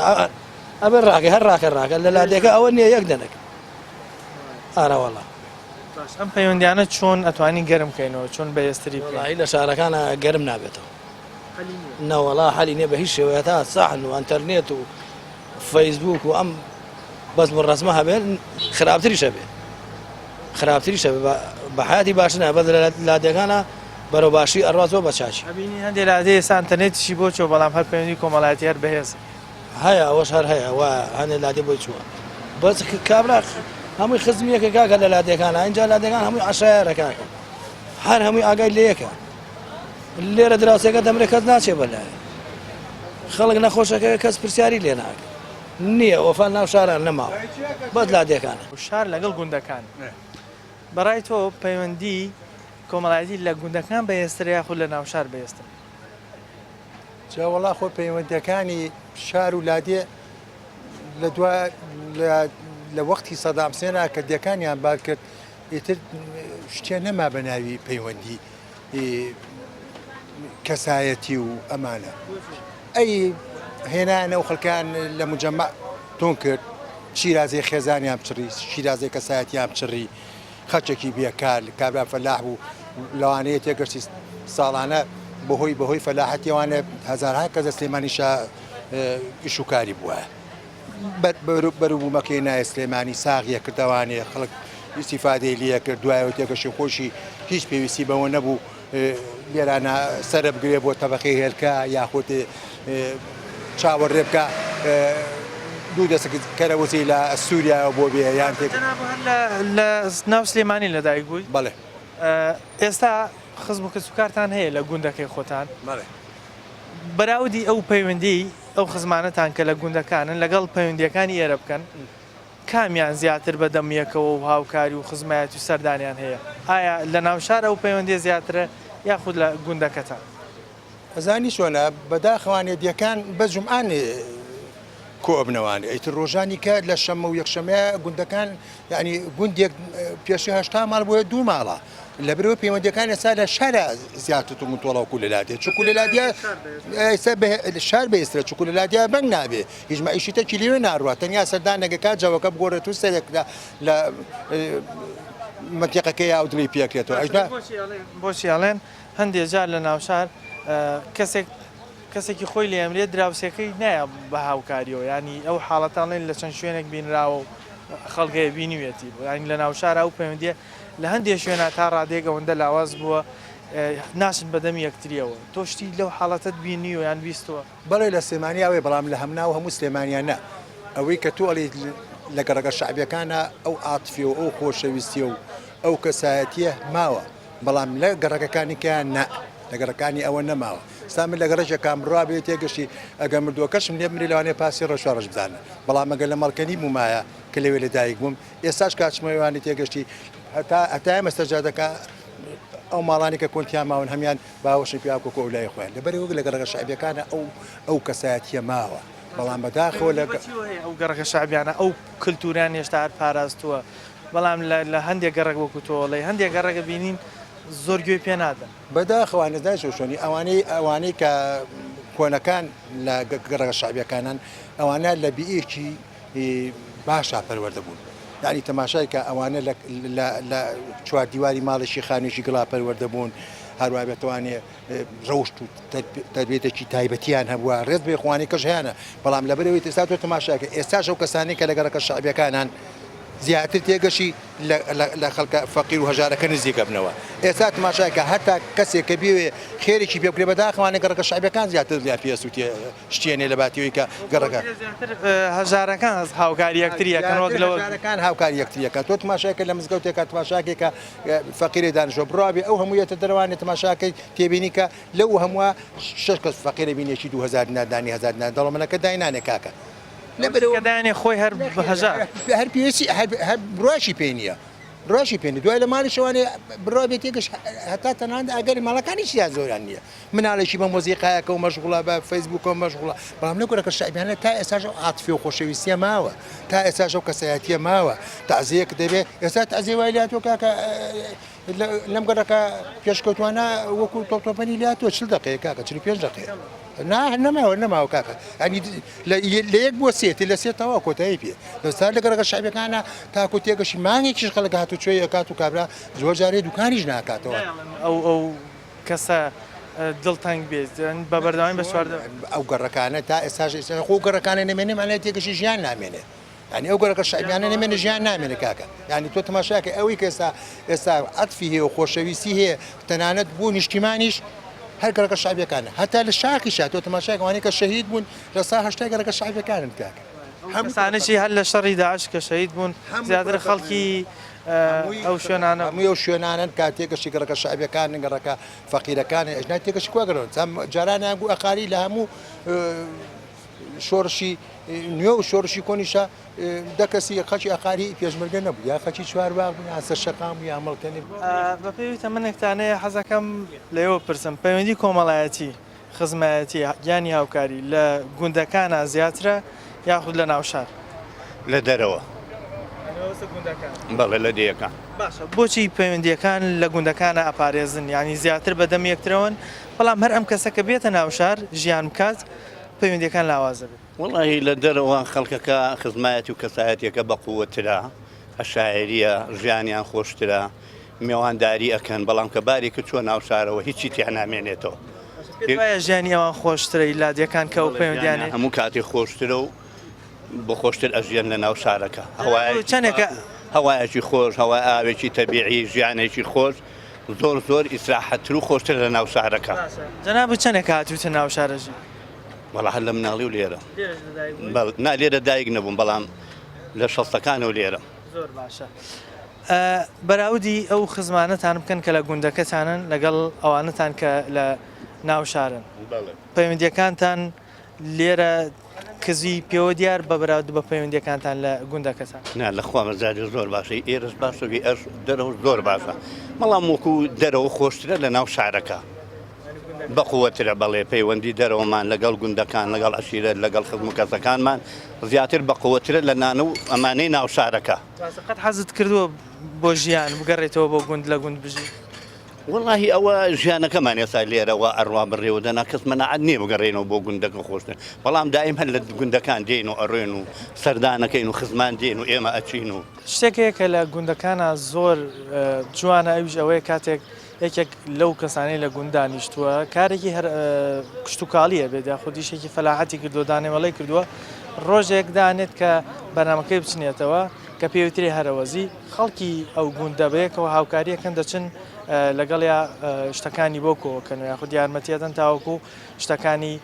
S9: ئەبێ ڕاکە هەر ڕاکە ڕاکە لە لادێکە ئەوە نییە یەک دەنک ئارە وەڵا
S1: باش ئەم پەیوەندیانە چۆن ئەتوانین گەرم کەینەوە چۆن بەهێزتری بکەین؟
S9: وەڵاهی لە شارەکانا گەرم نابێتەوە. نەوەڵا حەلی نیە بە هیچ شێوەیە تا سەحن و ئەنتەرنێت و فەیسبوک و ئەم بەزم و ڕەزمە هەبێت خراپتریش هەبێ خراپتریش هەبێ بە حیاتی باش نە بەس لە لادێکانە بەرەو باشی ئەڕوا زۆر بە چاکی.
S1: ئەبینی هەندێ لادێ ئێستا ئەنتەرنێتیشی بۆ چووە بەڵام هەر پەیوەندی کۆمەڵایەتی هەر بەهێزە.
S9: هەیە ئەوەش هەر هەیە وایە هەندێ لادێ بۆی چووە بەس کابرا هەمووی خزمیەکە کاکە لە لادێکانە ئینجا لادێکان هەمووی عەشایەرە کاکە هەر هەمووی ئاگای لە یەکە لێرە دراوسێکە دەمرێ کەس ناچێ بەلای خەڵک نەخۆشەکە کەس پرسیاری لێ ناکە نییە وەفا ناو شاران نەماوە بەس لادێکانە.
S1: شار لەگەڵ گوندەکان بەڕای تۆ پەیوەندی کۆمەڵایەتی لە گوندەکان بەهێزترە یاخود لە ناوشار بەهێزترە؟
S6: جا وەڵا خۆ پەیوەندیەکانی شار و لادێ لە دوا لە وەختی سەدام حسێنا کە دێکانیان بار کرد ئیتر شتێ نەما بە ناوی پەیوەندی کەسایەتی و ئەمانە ئەی هێنانە و خەڵکان لە مجەمع تۆن کرد شیرازەی خێزانیان بچڕی شیرازەی کەسایەتیان بچڕی خەچێکی بێکار کابرا فەلاح بوو لەوانەیە تێگەشتی ساڵانە بەهۆی بەهۆی فەلاحەتیوانە هەزارها کەس لە سلێمانیشا ئیش و کاری بووە بەروبوومەکەی نایە سلێمانی ساغیە کردەوانێ خەڵک ئیسیفادەی لێ کرد دوایەوە تێگەشی خۆشی هیچ پێویستی بەوە نەبوو لێرانە سەرە بگرێ بۆ تەبەقەی هێلکە یاخود چاوەڕێ بکە دوو دەسک کەرەوزی لە سووریاوە بۆ بێ یان تێک
S1: لە ناو سلێمانی لەدایک بووی؟
S6: بەڵێ.
S1: ئێستا خزم و کەسوکارتان هەیە لە گوندەکەی خۆتان؟
S6: بەڵێ.
S1: بەراودی ئەو پەیوەندیی ئەو خزمانەتان کە لە گوندەکانن لەگەڵ پەیوەندییەکانی ئێرە بکەن، کامیان زیاتر بە دەم یەکەوە و هاوکاری و خزمایەتی و سەردانیان هەیە؟ ئایا لە ناوشار ئەو پەیوەندییە زیاترە یاخود لە گوندەکەتان؟
S6: ئەزانی چۆنە بەداخەوانێ دێکان بەس جومعان کۆ ئەبنەوانێ ئیتر ڕۆژانی کە لە شەممە و یەکشەمە گوندەکان یعنی گوندێک پێشی 80 ماڵ بۆیە دوو ماڵە. لەبەرئەوەی پەیوەندیەکان ئێستا لە شارە زیاتر توند و تۆڵە وەکو لە لادێ چونکو لە لادیا ئێستا شار بەهێزترە چونکو لە لادیا بەنگ نابێ هیچ مەعیشیتەکی لێوێ ناڕوا تەنیا سەردانێک ئەکات جەوەکە بگۆڕێت و سەرێک لە مەنتیقەکەی ئەو دڵی پێکرێتەوە ئەژنا
S1: بۆچی ئەڵێن هەندێ جار لە ناوشار کەسێک کەسێکی خۆی لێ ئەمرێت دراوسێکەی نایە بە هاوکاریەوە ینی ئەو حاڵەتانڵێن لە چەند شوێنێک بینراوە و خەڵگەیە بینیوێتی ینی لە ناوشارە ئەو پەیوەندیە لە هەندێ شوێنا تا ڕادەیەک ئەوەندە لاواز بووە ناچن بە دەمی یەکتریەوە. تۆ شتی لەو حاڵەتەت بینیوە یان بیستووە؟
S6: بەڵێ لە سلێمانی ئەوەیە بەڵام لە هەمناو هەموو سلێمانیا نا. ئەوەی کە تۆ ئەڵێیت لە گەڕەکە شەعبیەکانا ئەو عاتفیە و ئەو خۆشەویستیە و ئەو کەسایەتیە ماوە بەڵام لە گەڕەکەکانی کەیان نا لە گەڕەکانی ئەوە نەماوە. ئێستا من لە گەڕەکێکام بڕوا بێ تێگەشتی ئەگەر مردووەکەشم لێ بمرێ لەوانەیە پاسی ڕەش ڕەش بزانن بەڵام ئەگەر لە مەڵکەنی بوومایە کە لەوێ لەدایک بووم ئێستاش کاتژمێر وانی تێگەشتی هەتا هەتا ئێمە سەر جادەکە ئەو ماڵانی کە کۆنتیان ماون هەمیان باوەشی پیا کۆکۆ ئەو لای خۆیان لەبەرەوە لە گەڕەکە شەعبیەکانە ئەو ئەو کەسایەتیە ماوە بەڵام بەداخەوە لە
S1: ئەو گەڕەکە شەعبیانە ئەو کلتوریان هێشتا هەر پاراستووە بەڵام لە هەندێک گەڕەک وەکو تۆڵەی هەندێک گەڕەکە بینین زۆر گوێی پێ نادەن.
S6: بەداخەوە نەزانیشەوە چۆنی ئەوانەی ئەوانەی کە کۆنەکان لە گەڕەکە شەعبیەکانن ئەوانە لە بیئێکی باشا پەروەردە بوون یانی تەماشای کە ئەوانە لە چوار دیواری ماڵێکی خانوویەکی گڵا پەروەردە بوون هەروە بێتوانێ ڕەوشت و تربێتێکی تایبەتیان هەبووە ڕێز بێ خوانی کەش هەیەە بەڵام لەبەرەوەی ئێستا تۆ تەماشاکە ئێستاش ئەو کەسانی کە لە گەڕەکە شەعبیەکانان زیاتر تێگەشی لە خەڵکە فەقیر و هەژارەکە نزیکە بنەوە ئێستا تماشاکە هەتا کەسێک کە بێوێ خێرێکی پێ بکرێ بەداخەوانە گەڕەکە شەعبیەکان زیاتر زیان پێسووتێ شتێنێ لە باتیەوەی کە گەڕەکە.
S1: زیاتر هەژارەکان هاوکاری یەکتری ئەکەن وەک لەوە.
S6: هەژارەکان هاوکاری یەکتری ئەکەن تۆ تماشای کە لە مزگەوتێکا تماشاکەی کە فەقیرێ دانیشتوە بڕوا بێ ئەو هەموو یەتە دەرەوانێ تماشاکەی تێبینی کە لەو هەمووە شەش کەس فەقیرە بینی یەکی 2000 دینار دانی 1000 دینار دەوڵەمەنەکە داینانێ کاکە
S1: لەبەرەوە کە دایانێ خۆی هەر هەژار
S6: هەر پێویستی هەر بڕواشی پێ نییە. ڕاشی پێ نیە دوای لە ماڵی شەوانێ بڕوا بێ تێگەش هەتا تەنانەت ئاگەری ماڵەکانیشیان زۆریان نییە مناڵێکی بە مۆزیقایەکەوە مەشغوڵە بە فەیسبووکەوە مەشغوڵە بەڵام لەو گەڕەکە شەعبیانە تا ئێستاش ئەو عاتفی و خۆشەویستیە ماوە تا ئێستاش ئەو کەسایەتیە ماوە تەعزیەک دەبێ ئێستا تەعزیە وای لاتوە کاکە لەم گەڕەکە پێشکەوتوانە وەکو تۆپتۆپەنی لاتوە 40 دقەیە کاکە 45 دقەیە نا نەماوە نەماوە کاکە ئەنی لە یەک بۆ سێ لە سێ تەوا کۆتایی پێ دەستا لە گەڕەکە شەعبیەکانە تاکو تێگەشی مانگێکیش خەڵک هاتوچۆی ئەکات و کابرا زۆر جارێ دوکانیش ناکاتەوە.
S1: ئەو ئەو کەسە دڵتەنگ بێت بە بەردەوامی بە چواردە.
S6: ئەو گەڕەکانە تا ئێستاش ئێستا خۆ گەڕەکانە نەمێنێ مانای تێگەشی ژیان نامێنێ یانی ئەو گەڕەکە شەعبیانە نەمێنێ ژیان نامێنێ کاکە یانی تۆ تەماشاکە ئەوەی کە ئێستا ئێستا عەتفی هەیە و خۆشەویستی هەیە تەنانەت بۆ نیشتیمانیش هەر گەڕەکە شەعبیەکانە هەتا لە شاخیشا تۆ تەماشاکە ئەوانەی کە شەهید بوون لە سا هەشتای گەڕەکە شەعبیەکانن کاکە.
S1: هەموو کەسانێکی هەر لە شەڕی داعش کە شەهید بوون زیاتر خەڵکی ئەو شوێنانە
S6: هەمووی ئەو شوێنانەن کە تێگەشی گەڕەکە شەعبیەکانن گەڕەکە فەقیرەکانن ئەژنا تێگەشی کوا گەڕەن جارانیان گوو ئەقاری لە هەموو شۆڕشی نوێ و شۆڕشی کۆنیشە دە کەسی خەڵکی ئەقاری پێشمەرگە نەبوو یا خەڵکی چوارباغ بوو یان سەر شەقام بوو یا مەڵکەنی بوو.
S1: بەپێی تەمەنێکتانەیە حەزەکەم لەوێوە پرسم پەیوەندی کۆمەڵایەتی خزمایەتی گیانی هاوکاری لە گوندەکانا زیاترە یاخود لە ناو شار؟
S7: لە دەرەوە. بەڵێ لە دێیەکان.
S1: باشە بۆچی پەیوەندییەکان لە گوندەکانا ئەپارێزن یانی زیاتر بە دەم یەکترەوەن بەڵام هەر ئەم کەسە کە بێتە ناو شار ژیان بکات پەیوەندییەکان لاواز دەبێت؟
S7: وەڵاهی لە دەرەوە خەڵکەکە خزمایەتی و کەسایەتیەکە بەقوەترە عەشایەریە ژیانیان خۆشترە مێوانداری ئەکەن بەڵام کە بارێکە چوە ناو شارەوە هیچی تیا نامێنێتەوە.
S1: پێت وایە ژیانی ئەوان خۆشترە ی لادێکان کە ئەو پەیوەندیانەی.
S7: هەموو کاتێ خۆشترە و بە خۆشتر ئەژیەن لە ناو شارەکە هەوایەکی چەنێکە هەوایەکی خۆش هەوای ئاوێکی تەبیعی ژیانێکی خۆش زۆر زۆر ئیسراحەتتر و خۆشتر لە ناو شارەکە.
S1: جەنابت چەنێکە هاتوویتە ناو شارە ژی؟
S7: وەڵا هەر لە مناڵی و لێرە. لێرەش لەدایک بووی؟ بەڵێ نا لێرە دایک نەبووم بەڵام لە شەستەکانەوە لێرەم.
S1: زۆر باشە. بەراودی ئەو خزمانەتان بکەن کە لە گوندەکەتانن لەگەڵ ئەوانەتان کە لە ناو شارن.
S7: بەڵێ.
S1: پەیوەندیەکانتان لێرە کزی پێوە دیار بە بەراورد بە پەیوەندیەکانتان لە گوندەکەتان؟
S7: نا لە خوا مەزاری زۆر باشە ئێرەش باشە و ئەش دەرەوە زۆر باشە بەڵام وەکو دەرەوە خۆشترە لە ناو شارەکە. بەقوەترە بەڵێ پەیوەندی دەرەوەمان لەگەڵ گوندەکان لەگەڵ عەشیرەت لەگەڵ خزم و کەسەکانمان زیاتر بەقوەترە لە نانە و ئەمانەی ناو شارەکە.
S1: باشە قەت حەزت کردووە بۆ ژیان بگەڕێیتەوە بۆ گوند لە گوند بژی؟
S7: وەڵاهی ئەوە ژیانەکەمان ئێستا لێرە وا ئەڕوا بەڕێوە دەنا کەس مەناعەت نییە بگەڕێینەوە بۆ گوندەکە خۆشتر بەڵام دایم هەر لە گوندەکان دێین و ئەڕۆین و سەردانەکەین و خزمان دێن و ئێمە ئەچین و.
S1: شتێک هەیە کە لە گوندەکانا زۆر جوانە ئەویش ئەوەیە کاتێک یەکێک لەو کەسانەی لە گوند دانیشتووە کارێکی هەر کشتوکاڵی هەبێت یاخود ئیشێکی فەلاحەتی کردووە دانەوێڵەی کردووە ڕۆژێک دانێت کە بەرنامەکەی بچنێتەوە کە پێوترێ هەرەوەزی خەڵکی ئەو گوندە بەیەکەوە هاوکاریەکەن دەچن لەگەڵیا شتەکانی بۆ کۆکەن و یاخود یارمەتیەدەن تاوەکو شتەکانی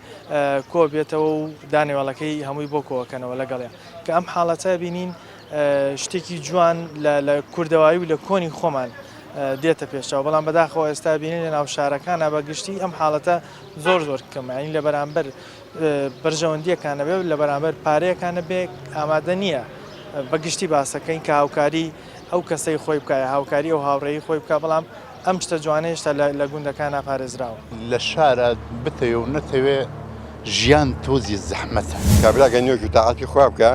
S1: کۆ بێتەوە و دانەوێڵەکەی هەمووی بۆ کۆکەنەوە لەگەڵیا کە ئەم حاڵەتە بینین شتێکی جوان لە کوردەواری و لە کۆنی خۆمان دێتە پێشەوە بەڵام بەداخەوە ئێستا بینین لە ناو شارەکانە بە گشتی ئەم حاڵەتە زۆر زۆر کەمانی لە بەرامبەر بەرژەوەندیەکانە بێ لە بەرامبەر پارەیەکانە بێ ئامادە نییە بە گشتی باسەکەین کە هاوکاری ئەو کەسەی خۆی بکە هاوکاری ئەو هاوڕێی خۆی بکە بەڵام ئەم شتە جوانە هێشتا لە گوندەکانا پارێزراوە.
S2: لە شارا بتەوێ و نەتەوێ ژیان تۆزی زەحمەتە.
S3: کابرا گەر نوێژ و تاعەتی خوا بکا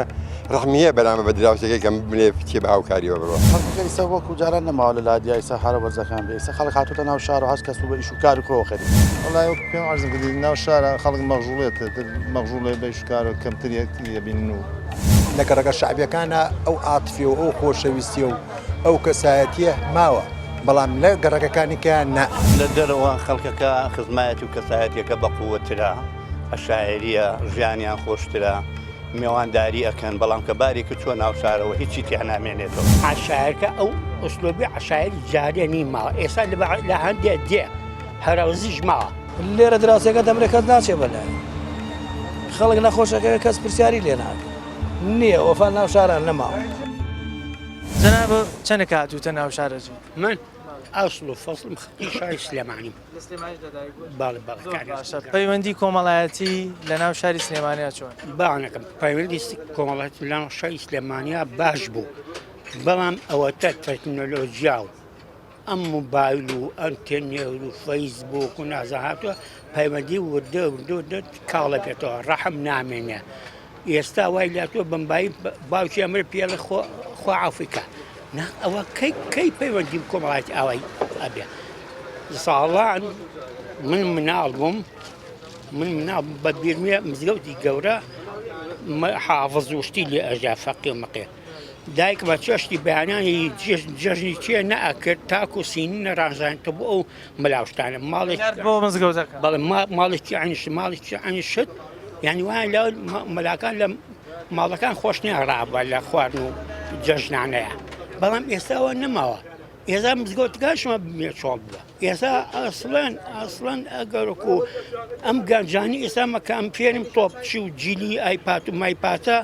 S3: ڕەحمی هەیە بەرامبەر بە دراوسێکەی کە بمرێ بچێ بە هاوکاریەوە بڕوا.
S4: خەڵکەکە ئیستا وەکو جاران نەماوە لە لادیا ئیستا هەرە وەرزەکان بێ ئیستا خەڵک هاتۆتە ناو شار و هەر کەس و بە ئیش و کاری خۆیەوە خەریکە.
S5: وەڵای وەکو پێم عەرزم کردی ناو شارا خەڵک مەغژوڵێتە تر مەغژوڵێ بە ئیش و کارەوە کەمتر یەک ئەبینن و.
S6: لە گەڕەکە شەعبیەکانا ئەو عاتفیە و ئەو خۆشەویستیە و ئەو کەسایەتیە ماوە بەڵام لە گەڕەکەکانی کەیان نا.
S7: لە دەرەوە خەڵکەکە خزمایەتی و کەسایەتیەکە بەقوەترە، عەشایەریە، ژیانیان خۆشترە، مێوانداری ئەکەن، بەڵام کە بارێکت چوە ناو شارەوە هیچی تیا نامێنێتەوە.
S8: عەشایەرکە ئەو ئسلوبی عەشایەری جارێ نی ماوە ئێستا لە هەندێ دێ هەرەوزیش ماوە.
S9: لێرە دراوسێکە دەمرێ کەس ناچێ بەلای خەڵک نەخۆشەکەوێ کەس پرسیاری لێ ناکە نییە وەفا ناو شاران نەماوە.
S1: جەنابت چەنێکە هاتوویتە ناو شارەجی؟
S8: من ئەسڵ و فەسڵم خەڵکی شاری سلێمانیم.
S1: لە سلێمانیش لەدایک بووی؟
S8: بەڵێ بەڵێ
S1: زۆر باشە پەیوەندی کۆمەڵایەتی لە ناو شاری سلێمانیا چۆن؟
S8: باوەنەکەم پەیوەندی کۆمەڵایەتی لە ناو شاری سلێمانیا باش بوو بەڵام ئەوەتە تەکنۆلۆژیا و ئەم موبایل و ئەنتەرنێت و فەیسبوک و نازە هاتووە پەیوەندی وردە وردە وردە کاڵە بێتەوە ڕەحم نامێنێ ئێستا وای لاتوە بمبایی باوکی ئەمر پێڵێ خۆ خوا عەفوی کا نا ئەوە کەی کەی پەیوەندی کۆمەڵایەتی ئاوای ئەبێ ساڵان من مناڵ بووم من مناڵ بە بیرمێ مزگەوتی گەورە حافظ و شتی لێ ئەژا فەقێ و مەقێ دایک بە چێشتی بەیانانی جەژنی چێ نەئەکرد تاکو سینی نەڕازانتە بۆ ئەو مەلاوشتانە ماڵێک
S1: بۆ مزگەوتەکە
S8: بەڵێ ماڵێکی عینش ماڵێکی عینشت یعنی وایان لە مەلاکان لە ماڵەکان خۆش نییە ڕابە لە خواردن و جەژنانەیە بەڵام ئێستاوە نەماوە ئێستا مزگەوتەکانشمە چۆڵ بووە ئێستا ئەسڵەن ئەسڵەن ئەگەرکو ئەم گەنجانی ئێستا مەکەم فێرم تۆپچی و جیلی ئایپات و مایپاتە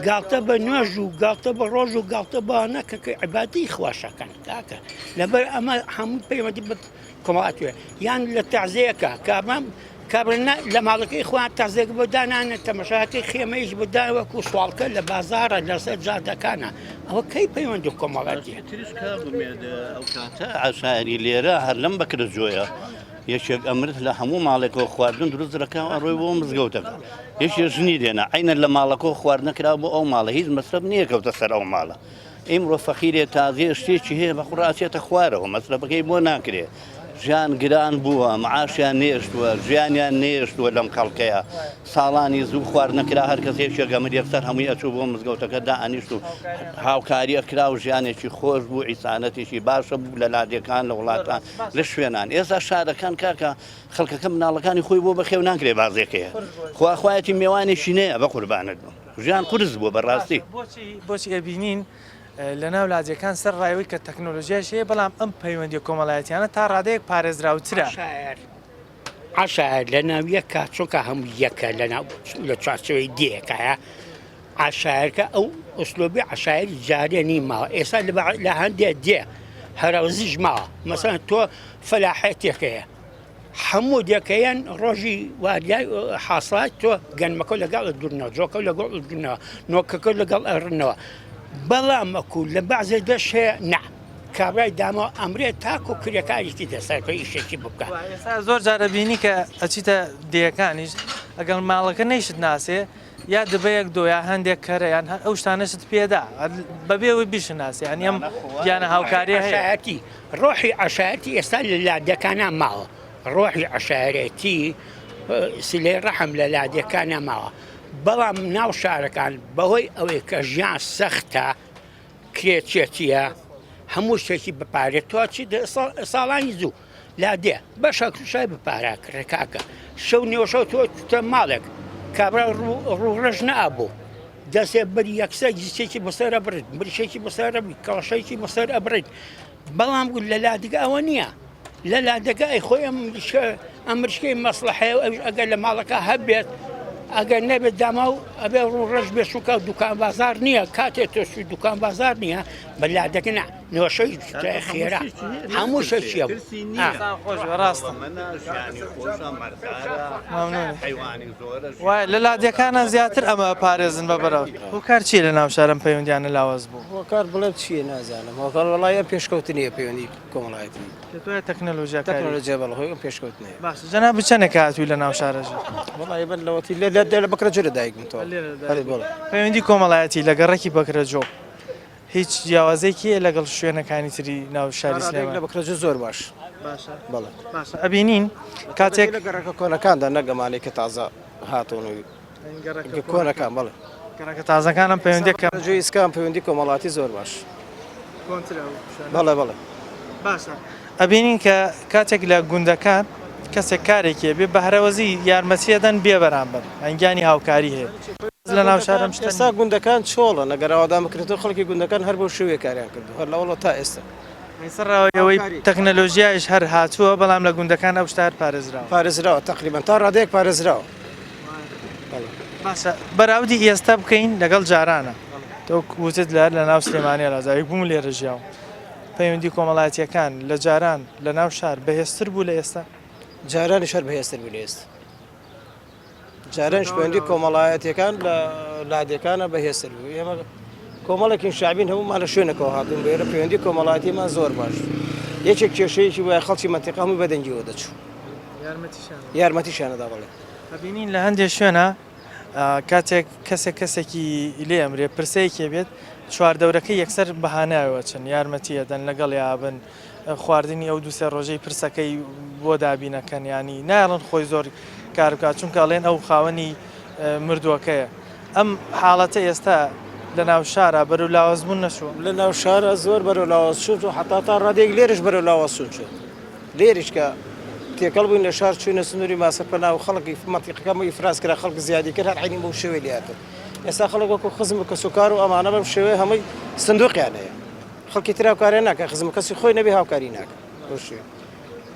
S8: گاڵتە بە نوێژ و گاڵتە بە ڕۆژ و گاڵتە بە نەکە کە عیبادەی خواشەکەن کاکە لەبەر ئەمە هەموو پەیوەندی بە کۆمەڵاتوێ یان لە تەعزەیەکە کابرا کابرا لە ماڵەکەی خۆیان تەعزێک بۆ دانانە تەمەشاکەی خێمەیش بۆ دان وەکو سواڵکە لە بازاڕە لەسەر جادەکانە ئەوە کەی پەیوەندی کۆمەڵاتیە
S7: ئەو کاتە عەشایەری لێرە هەر لەم بەکرە جۆیە یەکێک ئەمرد لە هەموو ماڵێکەوە خواردن دروست دەکا و ئەڕۆی بۆ مزگەوتەکە یەکێ ژنی دێنا عەینەن لە ماڵەکەوە خواردنە کرا بۆ ئەو ماڵە هیچ مەسرەف نییە کەوتە سەر ئەو ماڵە ئیمڕۆ فەقیرێ تازیە شتێکی هەیە بە قوڕ ئەچێتە خوارەوە مەسرەفەکەی بۆ ناکرێ ژیان گران بووە معاشیان نێشتووە ژیانیان نێشتووە لەم خەڵکەیە ساڵانی زوو خواردنە کرا هەر کەس یەکێک ئەمر یەکسەر هەمووی ئەچوو بۆ مزگەوتەکە دائەنیشت و هاوکاری ئەکرا و ژیانێکی خۆش بوو ئیسانەتێکی باشە بوو لە لادێکان لە وڵاتان لە شوێنان ئێستا شارەکان کاکە خەڵکەکە مناڵەکانی خۆی بۆ بەخێو ناکرێ بازێکەیە خواخوایەتی مێوانێکی نەیە بە قوربانت بم ژیان قورس بووە بەڕاستی.
S1: بۆچی بۆچی ئەبینین لەناو لادێکان سەر ڕایەوەی کە تەکنۆلۆژیاش هەیە بەڵام ئەم پەیوەندیە کۆمەڵایەتیانە تا ڕادەیەک پارێزراوترە.
S8: عەشایەر لە ناو یەکە چونکە هەموو یەکە لە ناو لە چوارچێوەی دێیەکایە عەشایەرکە ئەو ئوسلۆبی عەشایەری جارێ نی ماوە ئێستا لە هەندێ دێ هەرەوزیش ماوە مەسەن تۆ فەلاحەتێکەیە هەموو دێکەیان ڕۆژی واریای حاسڵات تۆ گەنمەکە لەگەڵ دورنەوە جۆکە لەگەڵ دورنەوە نۆکەکە لەگەڵ ئەڕنەوە بەڵام ئەکو لە بەعزێ دەش هەیە نا کابرای داماو ئەمرێ تاکو کرێکارێکی دەسەر کە ئیشێکی بکا.
S1: ئێستا زۆر جار ئەبینی کە ئەچیتە دێیەکانیش ئەگەر ماڵەکە نەیشت ناسێ. یا دبەیەک دۆ یا هەندێک کەرە یان هەر ئەو شتانەشت پێدا بەبێ ئەوەی بیشناسی یانی ئەم گیانە هاوکاریە هەیە.
S8: عەشایەتی ڕۆحی عەشایەتی ئێستا لە لادێکانا ماوە ڕۆحی عەشایەتی سلەی ڕەحم لە لادێکانا ماوە بەڵام ناو شارەکان بەهۆی ئەوەی کە ژیان سەختە کرێچێتیە هەموو شتێکی بە پارە تۆ چی ساڵانی زوو لادێ بەشە شای بە پارە کڕێ کاکە شەو نێوشەو تۆ چتە ماڵێک کابرا ڕووڕەش نابوو دەسێ بر یەکسەر گیسێکی بەسەر ئەبرێت برشێکی بەسەر کەڵەشێکی بەسەر ئەبرێت بەڵام گوت لە لادگە ئەوە نییە لە لادەکە ئەی خۆی ئەم ئەم مریشکەی مەسڵەحەیە و ئەویش ئەگەر لە ماڵەکە هەبێت ئەگەر نەبێت داما و ئەبێ ڕوو ڕەش بێت چونکە دوکان بازار نییە کاتێ تۆ چووی دوکان بازار نییە بە لادەکە نا نۆشەی خێرا هەموو شتێکی هەبوو.
S1: ڕاستە وایە لە لادێکانە زیاتر ئەمە پارێزن بە بەراو هۆکار چییە لە ناو شارم پەیوەندیانە لاواز بوو
S9: هۆکار بڵێم چییە نازانم هۆکار وەڵای ئەم پێشکەوتنیە پەیوەندی کۆمەڵایەتی.
S1: پێت وایە تەکنەلۆژیا کاری؟
S9: تەکنەلۆژیا بەڵێ هۆی ئەم پێشکەوتنەیە.
S1: باشە جەنابت چەنێکە هاتووی لە ناو شارەژی؟
S9: وەڵی من لەوەتی لە لە لە بەکرەجۆ لە دایک بووم تەواو.
S1: لێرە لە
S9: هەرێ
S1: دایک
S9: بەڵێ.
S1: پەیوەندی کۆمەڵایەتی لە گەڕەکی بەکرەجۆ هیچ جیاوازێکی هەیە لەگەڵ شوێنەکانی تری ناو شاری
S9: تا ڕادەیەک
S1: سلێمانی؟
S9: لە بەکرەجۆ زۆر باش.
S1: باشە
S9: بەڵێ.
S1: باشە ئەبینین کاتێک
S9: لە گەڕەکە کۆنەکاندا نەک ئەمانەی کە تازە هاتوون و
S1: گەڕەکە
S9: کۆنەکان بەڵێ.
S1: گەڕەکە تازەکان ئەم پەیوەندیە کەم.
S9: جۆی ئیسکان پەیوەندی کۆمەڵاتی زۆر باش.
S1: کۆنترە ئەو شوێنە.
S9: بەڵێ بەڵێ.
S1: باشە ئەبینین کە کاتێک لە گوندەکان کەسێک کارێکی هەبێ بە هەرەوەزی یارمەتی ئەدەن بێ بەرامبەر یان گیانی هاوکاری هەیە بەس لە ناو شار ئەم شتە
S9: ئێستا
S1: نییە.
S9: گوندەکان چۆڵن ئەگەر ئاوەدان بکرێتەوە خەڵکی گوندەکان هەر بەو شێوەیە کاریان کردووە هەر لەوەڵەوە تا ئێستا.
S1: سەرەڕای ئەوەی تەکنەلۆژیایش هەر هاتووە بەڵام لە گوندەکان ئەو شتە هەر پارێزراوە.
S9: پارێزراوە تەقریبەن تا ڕادەیەک پارێزراوە.
S1: باشە بەراوردی ئێستا بکەین لەگەڵ جارانە تۆ وتت لە لە ناو سلێمانیا لازاوی بووم لێرە ژیاوم پەیوەندی کۆمەڵایەتیەکان لە جاران لە ناو شار بەهێزتر بوو لە ئێستا؟
S9: جارانیش هەر بەهێزتر بوو لە ئێستا. جارانیش پەیوەندی کۆمەڵایەتیەکان لە لادێکانە بەهێزتر بوو ئێمە کۆمەڵێکین شعبین هەموومان لە شوێنەکەەوە هاتوون بێرە پەیوەندی کۆمەڵایەتیمان زۆر باش یەکێک کێشەیەکی وایە خەڵکی مەنتیقە هەمووی بەدەنگیەوە دەچوو یارمەتیشیانەدا بەڵێ
S1: ئەبینین لە هەندێک شوێنە کاتێک کەسێک کەسێکی لێ ئەمرێ پرسەیەکی بێت چواردەورەکەی یەکسەر بەهانایەوە چن یارمەتی ئەدەن لەگەڵ یابن خواردنی ئەو دوسێ ڕۆژەی پرسەکەی بۆ دابینەکەن ینی نایڵن خۆی زۆر کار بکات چونکە ئەڵێن ئەو خاوەنی مردووەکەیە ئەم حاڵەتە ئێستا لە ناو شارە بەرەو لاوازبوون نەچووە
S9: لە ناو شارە زۆر بەرەو لاواز چوون و حتا تا ڕادەیەک لێرش بەرەو لاواز چوون چوون لێریش کە تێکەڵ بووین لە شار چووینە سنووری ماسەپەنا و خەڵک مەنتیقەکە هەموو ئیفراز کرا خەڵک زیادی کرد هەر عەینی بەو شێوەی لێ هاتن ئێستا خەڵک وەکو خزم و کەسوکار و ئەمانە بەم شێوەیە هەمووی سندوقیان هەیە خەڵکی تر هاوکاریان ناکە خزم و کەسی خۆی نەبێ هاوکاری ناکە بەو شێوەیە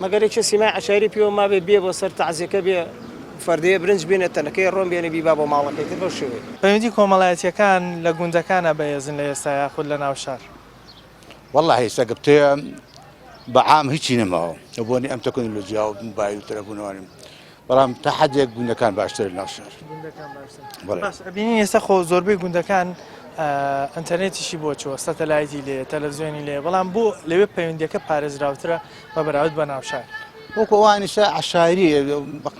S9: مەگەر یەکێ سیمای عەشایری پێوە مابێ بێ بۆ سەر تەعزیەکە بێ فەردەیە برنج بێنێ تەنەکەی ڕۆن بێنێ بیبا بۆ ماڵەکەی تر بەو شێوەیە.
S1: پەیوەندی کۆمەڵایەتیەکان لە گوندەکانا بەهێزن لە ئێستا یاخود لە ناو شار؟
S4: وەڵاهی ئێستا گەپتەیە بە عام هیچی نەماوە بۆنی ئەم تەکنۆلۆژیا و موبایل و تەلەفۆنەوانە بەڵام تا حدێک گوندەکان باشتر لە ناو شار
S1: باش ئەبینین ئێستا خۆ زۆربەی گوندەکان ئەتەرنێتیشی بۆ چوە سەتەلایتی لێ تەلەڤزیۆنی لێ بەڵام بۆ لەوێ پەیوەندیەکە پارێزراوترە بە بەراورد بە ناو شار
S4: وەکو ئەوانیشە عشایری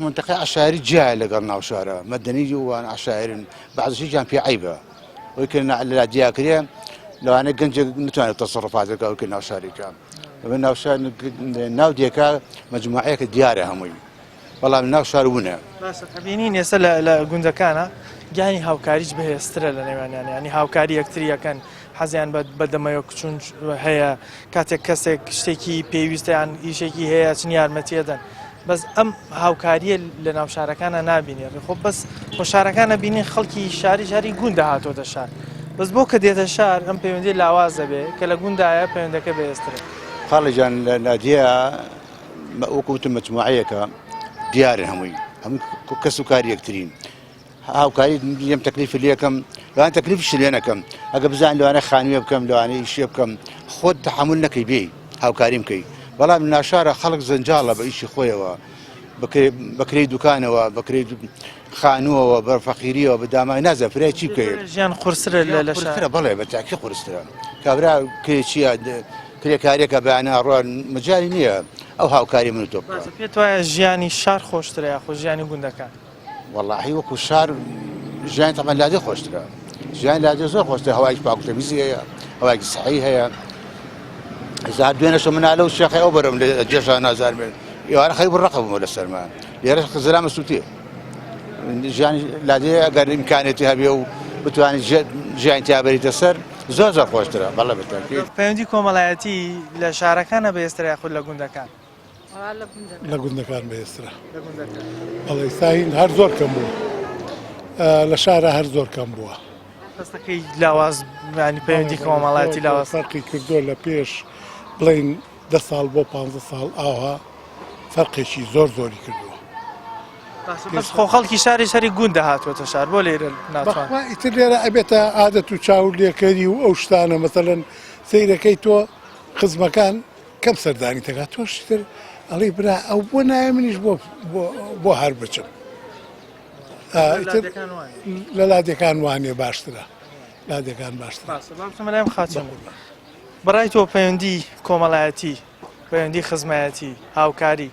S4: منتەقەی عشایری جیایە لەگەڵ ناو شارە مەدەنی وان عشایرن بەعزیشیان پێ عەیبە ئەوەی کە لە دیاکرێ لەوانەیە گەنجێک نتوانێت تەسەڕفات بکات ئەوەی کە ناو شارێکە ئەمە ناو شار ناو دێکە مەجموعەیەکە دیارە هەمووی بەڵام ناو شار ونە
S1: باشە ئەبینین ئێستا لە گوندەکانە گیانی هاوکاریش بەهێزترە لە نێوانیان ینی هاوکاری یەکتری یەکەن حەزیان بە دەمەوە کچون هەیە کاتێک کەسێک شتێکی پێویستیان ئیشێکی هەیە چن یارمەتیەدەن بەس ئەم هاوکاریە لە ناو شارەکانە نابینێ خۆ بەس خۆ شارەکانە بینین خەڵکی شاری شاری گوندە هاتۆتە شار بەس بۆ کە دێتە شار ئەم پەیوەندی لاواز دەبێ کە لە گوندایە پەیوەندەکە بەهێزترە.
S4: خاڵە گیان لە نادیە وەکو وتم مەجموعەیەکە دیارن هەمووی هەموو کەس و کاری یەکترین هاوکاری لێم تەکلیفی لێکەم لەوان تەکلیفیشی لێ نەکەم ئەگە بزانین لەوانە خانووێ بکەم لەوانەیە ئیشێ بکەم خۆت تەحەمول نەکەی بێی هاوکاریم بکەی بەڵام ناشارە خەڵک زەنجاڵە بە ئیشی خۆیەوە بەکرێی دوکانەوە بەکرێی خانووەوە بە فەقیریەوە بە دامای نازە فرای چی بکەی
S1: ژیان قورسرە لە
S4: شارە بەڵێ بە تاکی قورسترە کابرا کرێچیە کرێکاریەکە بەیانە ئەڕوا مەجالی نییە ئەو هاوکاری من و تۆ بکا.
S1: پێت وایە ژیانی شار خۆشترە یاخۆ ژیانی گوندەکان؟
S4: وەڵاهی وەکو شار ژیانی تەبعەن لادێ خۆشترە ژیان لادێ زۆر خۆشترە هەوایەکی پاک و تەمیزی هەیە هەوایەکی سەحی هەیە ئێستا دوێنێ شەو منالە و شێخی ئەو بەرم لە جێژا نازار بێت ئێوارە خەریک بوو ڕەقە بوومەوە لە سەرما لێرە زەلامە سووتێ ژیانی لادێ ئەگەر ئیمکانێتی هەبێ و بتوانیت ژیانی تیا بەریتە سەر زۆر زۆر خۆشترە بەڵێ بەتەکید.
S1: پەیوەندی کۆمەڵایەتی لە شارەکانە بەهێزترە یاخود لە گوندەکان؟
S11: لە گوندەکان بەهێزترە. بەڵێ ساین هەر زۆر کەم بووە لە شارە هەر زۆر کەم بووە.
S1: هەستەکەی لاواز ینی پەیوەندی کۆمەڵایەتی لاواز
S11: فەرقی کردووە لە پێش بڵین دە ساڵ بۆ پ ساڵ ئاها فەرقێکی زۆر زۆری کردووە.
S1: بەس خۆ خەڵکی شاری شەری گوندە هاتووەتە شار بۆ لێرە ناتوان
S11: ئیتر لێرە ئەبێتە عادەت و چاو لێکەری و ئەو شتانە مەسەلەن سەیرەکەی تۆ خزمەکان کەم سەردانی دەکات تۆش تر ئەڵێ برا ئەو بۆ نایە منیش بۆ بۆ هەر بچم لە لادێکان وانێ باشترە لادێکان باشتر
S1: لایم خاچم بەڕای تۆ پەیوەندی کۆمەڵایەتی پەیوەندی خزمایەتی هاوکاری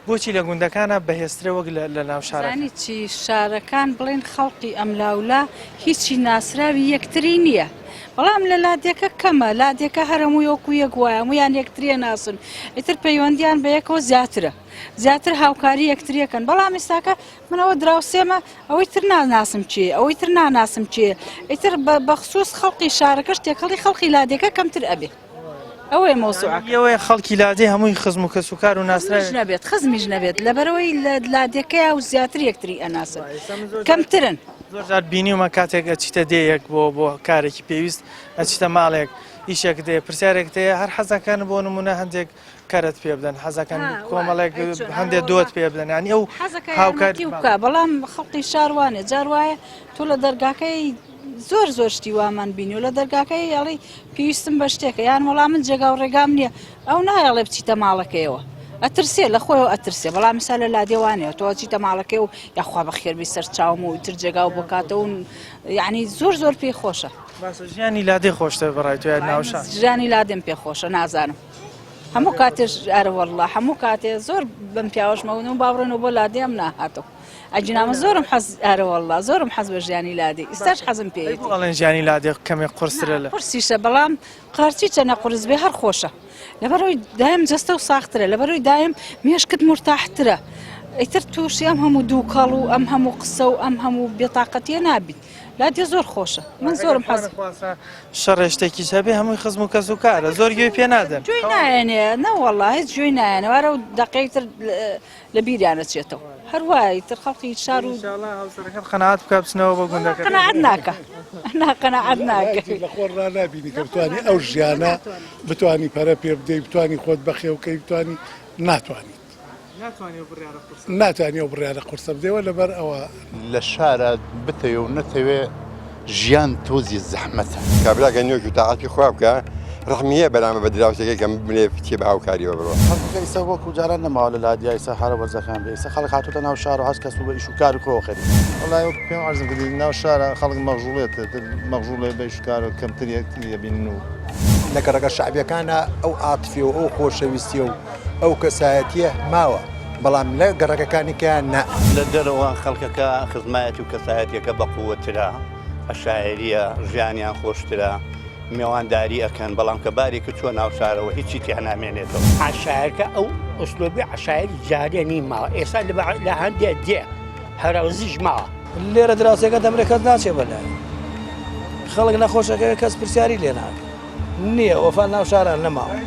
S1: بۆچی لە گوندەکانە بەهێزترە وەک لە ناو شارەکان؟
S12: زانی چی شارەکان بڵێن خەڵقی ئەملاولا هیچی ناسراوی یەکتری نییە بەڵام لە لادێکە کەمە لادێکە هەرەمووی وەکو یەک وایە هەموویان یەکتریە ناسن ئیتر پەیوەندیان بە یەکەوە زیاترە زیاتر هاوکاری یەکتریەکەن بەڵام ئێستاکە منەوە دراوسێمە ئەوەی تر ناناسم کێ ئەوەی تر ناناسم کێ ئیتر بەخصوص خەڵقی شارەکەش تێکەڵی خەڵقی لادێکە کەمتر ئەبێ. ئەوەیە مەوزوعەکە.
S1: ئەوەیە خەڵکی لادێ هەمووی خزم و کەسوکار و ناسراوی.
S12: خزمیش نەبێت خزمیش نەبێت لەبەرئەوەی لە لادێکەیە و زیاتر یەکتری ئەناسن کەمترن.
S1: زۆر جار بینیومە کاتێک ئەچیتە دێیەک بۆ بۆ کارێکی پێویست ئەچیتە ماڵێک ئیشێکت هەیە پرسیارێکت هەیە هەر حەزەکەن بۆ نمونە هەندێک کەرت پێ بدەن حەزەکەن کۆمەڵێک هەندێک دۆت پێ بدەن یانی ئەو
S12: هاوکاری بکە بەڵام خەڵکی شار وانێ جار وایە تۆ لە دەرگاکەی زۆر زۆر شتی وامان بینیوە لە دەرگاکەی ئەڵێی پێویستم بە شتێکە یان وەڵا من جێگا و ڕێگام نییە ئەو نایەڵێ بچیتە ماڵەکەیەوە ئەترسێ لە خۆیەوە ئەترسێ بەڵام ئێستا لە لادێ وانەیە تۆ ئەچیتە ماڵەکەی و یاخوا بەخێربێی سەر چاوم و ئیتر جێگا و بۆ کاتەوە و یعنی زۆر زۆر پێی خۆشە.
S1: باشە ژیانی لادێ خۆشتر بەڕای تۆ یان ناوشار؟
S12: ژیانی لادێم پێ خۆشە نازانم هەموو کاتێش ئەرە وەڵڵا هەموو کاتێ زۆر بەم پیاوەشمەوە با بڕۆینەوە بۆ لادێ ئەم ناهاتەوە. ئەگینا من زۆرم حەز ئەرەوەڵڵا زۆرم حەز بە ژیانی لادێ ئیستاش حەزم پێیەتی.
S1: بۆ ئەڵێن ژیانی لادێ کەمێک قورسترە لە.
S12: قورسیشە بەڵام قارچی چەنە قورس بێ هەر خۆشە لەبەرئەوەی دایم جەستە و ساخترە لەبەرئەوەی دایم مێشکت مورتاحترە ئیتر تووشی ئەم هەموو دووکەڵ و ئەم هەموو قسە و ئەم هەموو بێتاقەتیە نابیت لادێ زۆر خۆشە من زۆرم حەز.
S1: شەڕێ شتێکیش هەبێ هەمووی خزم و کەس و کارە زۆر گوێی پێ نادەن.
S12: گوێی نایەنێ نەوەڵا هیچ گوێی نایەنێ وارە و دەقەی تر لە بیریان ئەچێتەوە هەر وایە ئیتر خەڵکی شار و
S1: ئینشاڵا هاوسەرەکەت قەناعەت بکا بچنەوە بۆ گوندەکە
S12: قەناعەت ناکا نا قەناعەت ناکا
S11: لە خۆر ڕا نابینی کە بتوانی ئەو ژیانە بتوانی پەرە پێ بدەی بتوانی خۆت بەخێوکەی بتوانی ناتوانیت
S1: ناتوانانی ئەو بڕیارە قورسە
S11: ناتوانی ئەو بڕیارە قورسە بدەیەوە لەبەر ئەوە
S2: لە شارا بتەوێ و نەتەوێ ژیان تۆزی زەحمەتە.
S3: کابرا گەر نوێژ و تاعەتی خوا بکا ڕەحمی هەیە بەرامبەر بە دراوسێکەی کە بمرێ بچێ بە هاوکاریەوە بڕوا.
S4: خەڵکەکە ئیستا وەکو جاران نەماوە لە لادیا ئیستا هەرە وەرزەکان بێ ئیستا خەڵک هاتۆتە ناو شار و هەر کەس و بە ئیش و کاری خۆیەوە خەریکە.
S5: وەڵای وەک پێم عەرزم کردی ناو شارا خەڵک مەغژوڵێت تر مەغژوڵێ بە ئیش و کارەوە کەمتر یەکتری ئەبینن و.
S6: لە گەڕەکە شەعبیەکانا ئەو عاتفیە و ئەو خۆشەویستیە و ئەو کەسایەتیە ماوە بەڵام لە گەڕەکەکانی کەیان نا.
S7: لە دەرەوە خەڵکەکە خزمایەتی و کەسایەتیەکە بەقوەترە، عەشایەریە، ژیانیان خۆشترە، مێوانداری ئەکەن، بەڵام کە بارێکت چوە ناو شارەوە هیچی تیا نامێنێتەوە.
S8: عەشایەرکە ئەو ئسلوبی عەشایەری جارێ نی ماوە ئێستا لە هەندێ دێ هەرەوزیش ماوە.
S9: لێرە دراوسێکە دەمرێ کەس ناچێ بەلای خەڵک نەخۆشەکەوێ کەس پرسیاری لێ ناکە نییە وەفا ناو شاران نەماوە.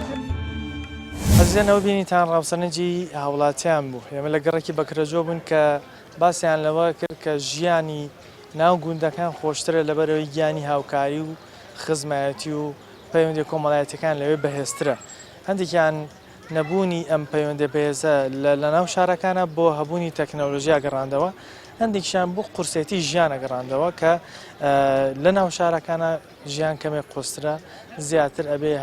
S1: ئەزیزان ئەوە بینیتان ڕاوسەرنجی هاوڵاتیان بوو ئێمە لە گەڕەکی بەکرەجۆ بووین کە باسیان لەوە کرد کە ژیانی ناو گوندەکان خۆشترە لەبەرئەوەی گیانی هاوکاری و خزمایەتی و پەیوەندیە کۆمەڵایەتیەکان لەوێ بەهێزترە هەندێکیان نەبوونی ئەم پەیوەندە بەهێزە لە لەناو شارەکانە بۆ هەبوونی تەکنەلۆژیا گەڕاندەوە هەندێکیان بۆ قورسێتی ژیانە گەڕاندەوە کە لە ناو شارەکانە ژیان کەمێک قورسترە زیاتر ئەبێ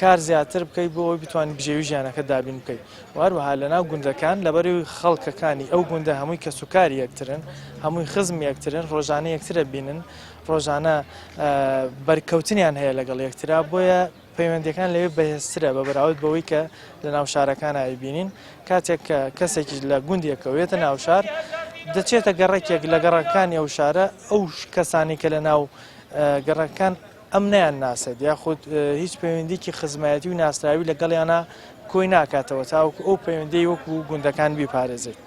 S1: کار زیاتر بکەیت بۆ ئەوەی بتوانانی بژێوی ژیانەکە دابین بکەیت و هەروەها لە ناو گوندەکان لەبەری خەڵکەکانی ئەو گوندە هەمووی کەسوکاری یەکترن هەمووی خزم یەکترن ڕۆژانە یەکترە بینن ڕۆژانە بەرکەوتنیان هەیە لەگەڵ یەکترا بۆیە پەیوەندیەکان لەوێ بەهێزترە بە بەراورد بەوەی کە لە ناو شارەکان ئەیبینین کاتێک کە کەسێکیش لە گوندێکەوە یەتە ناو شار. دەچێتە گەڕەکێک لە گەڕەکانی ئەو شارە ئەو کەسانی کە لە ناو گەڕەکان ئەم نەیان ناسێت یاخود هیچ پەیوەندیکی خزمایەتی و ناسراوی لەگەڵیانە کۆی ناکاتەوە تاوەکو ئەو پەیوەندی وەکو گوندەکان بیپارێزێت.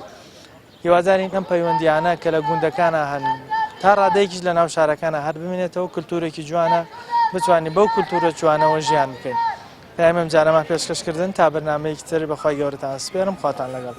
S1: هیوادارین ئەم پەیوەندیانە کە لە گوندەکانە هەن تا ڕادەیەکیش لە ناو شارەکانە هەر بمێنێتەوە کللتورێکی جوانە بتوانین بەو کللتورە جوانەوە ژیان بکەین. پەیامم جارەمان پێشکەشکردن تا بەرنمەیەکی تر بەخوای گەورەتان سپێرم خواتان لەگەڵ.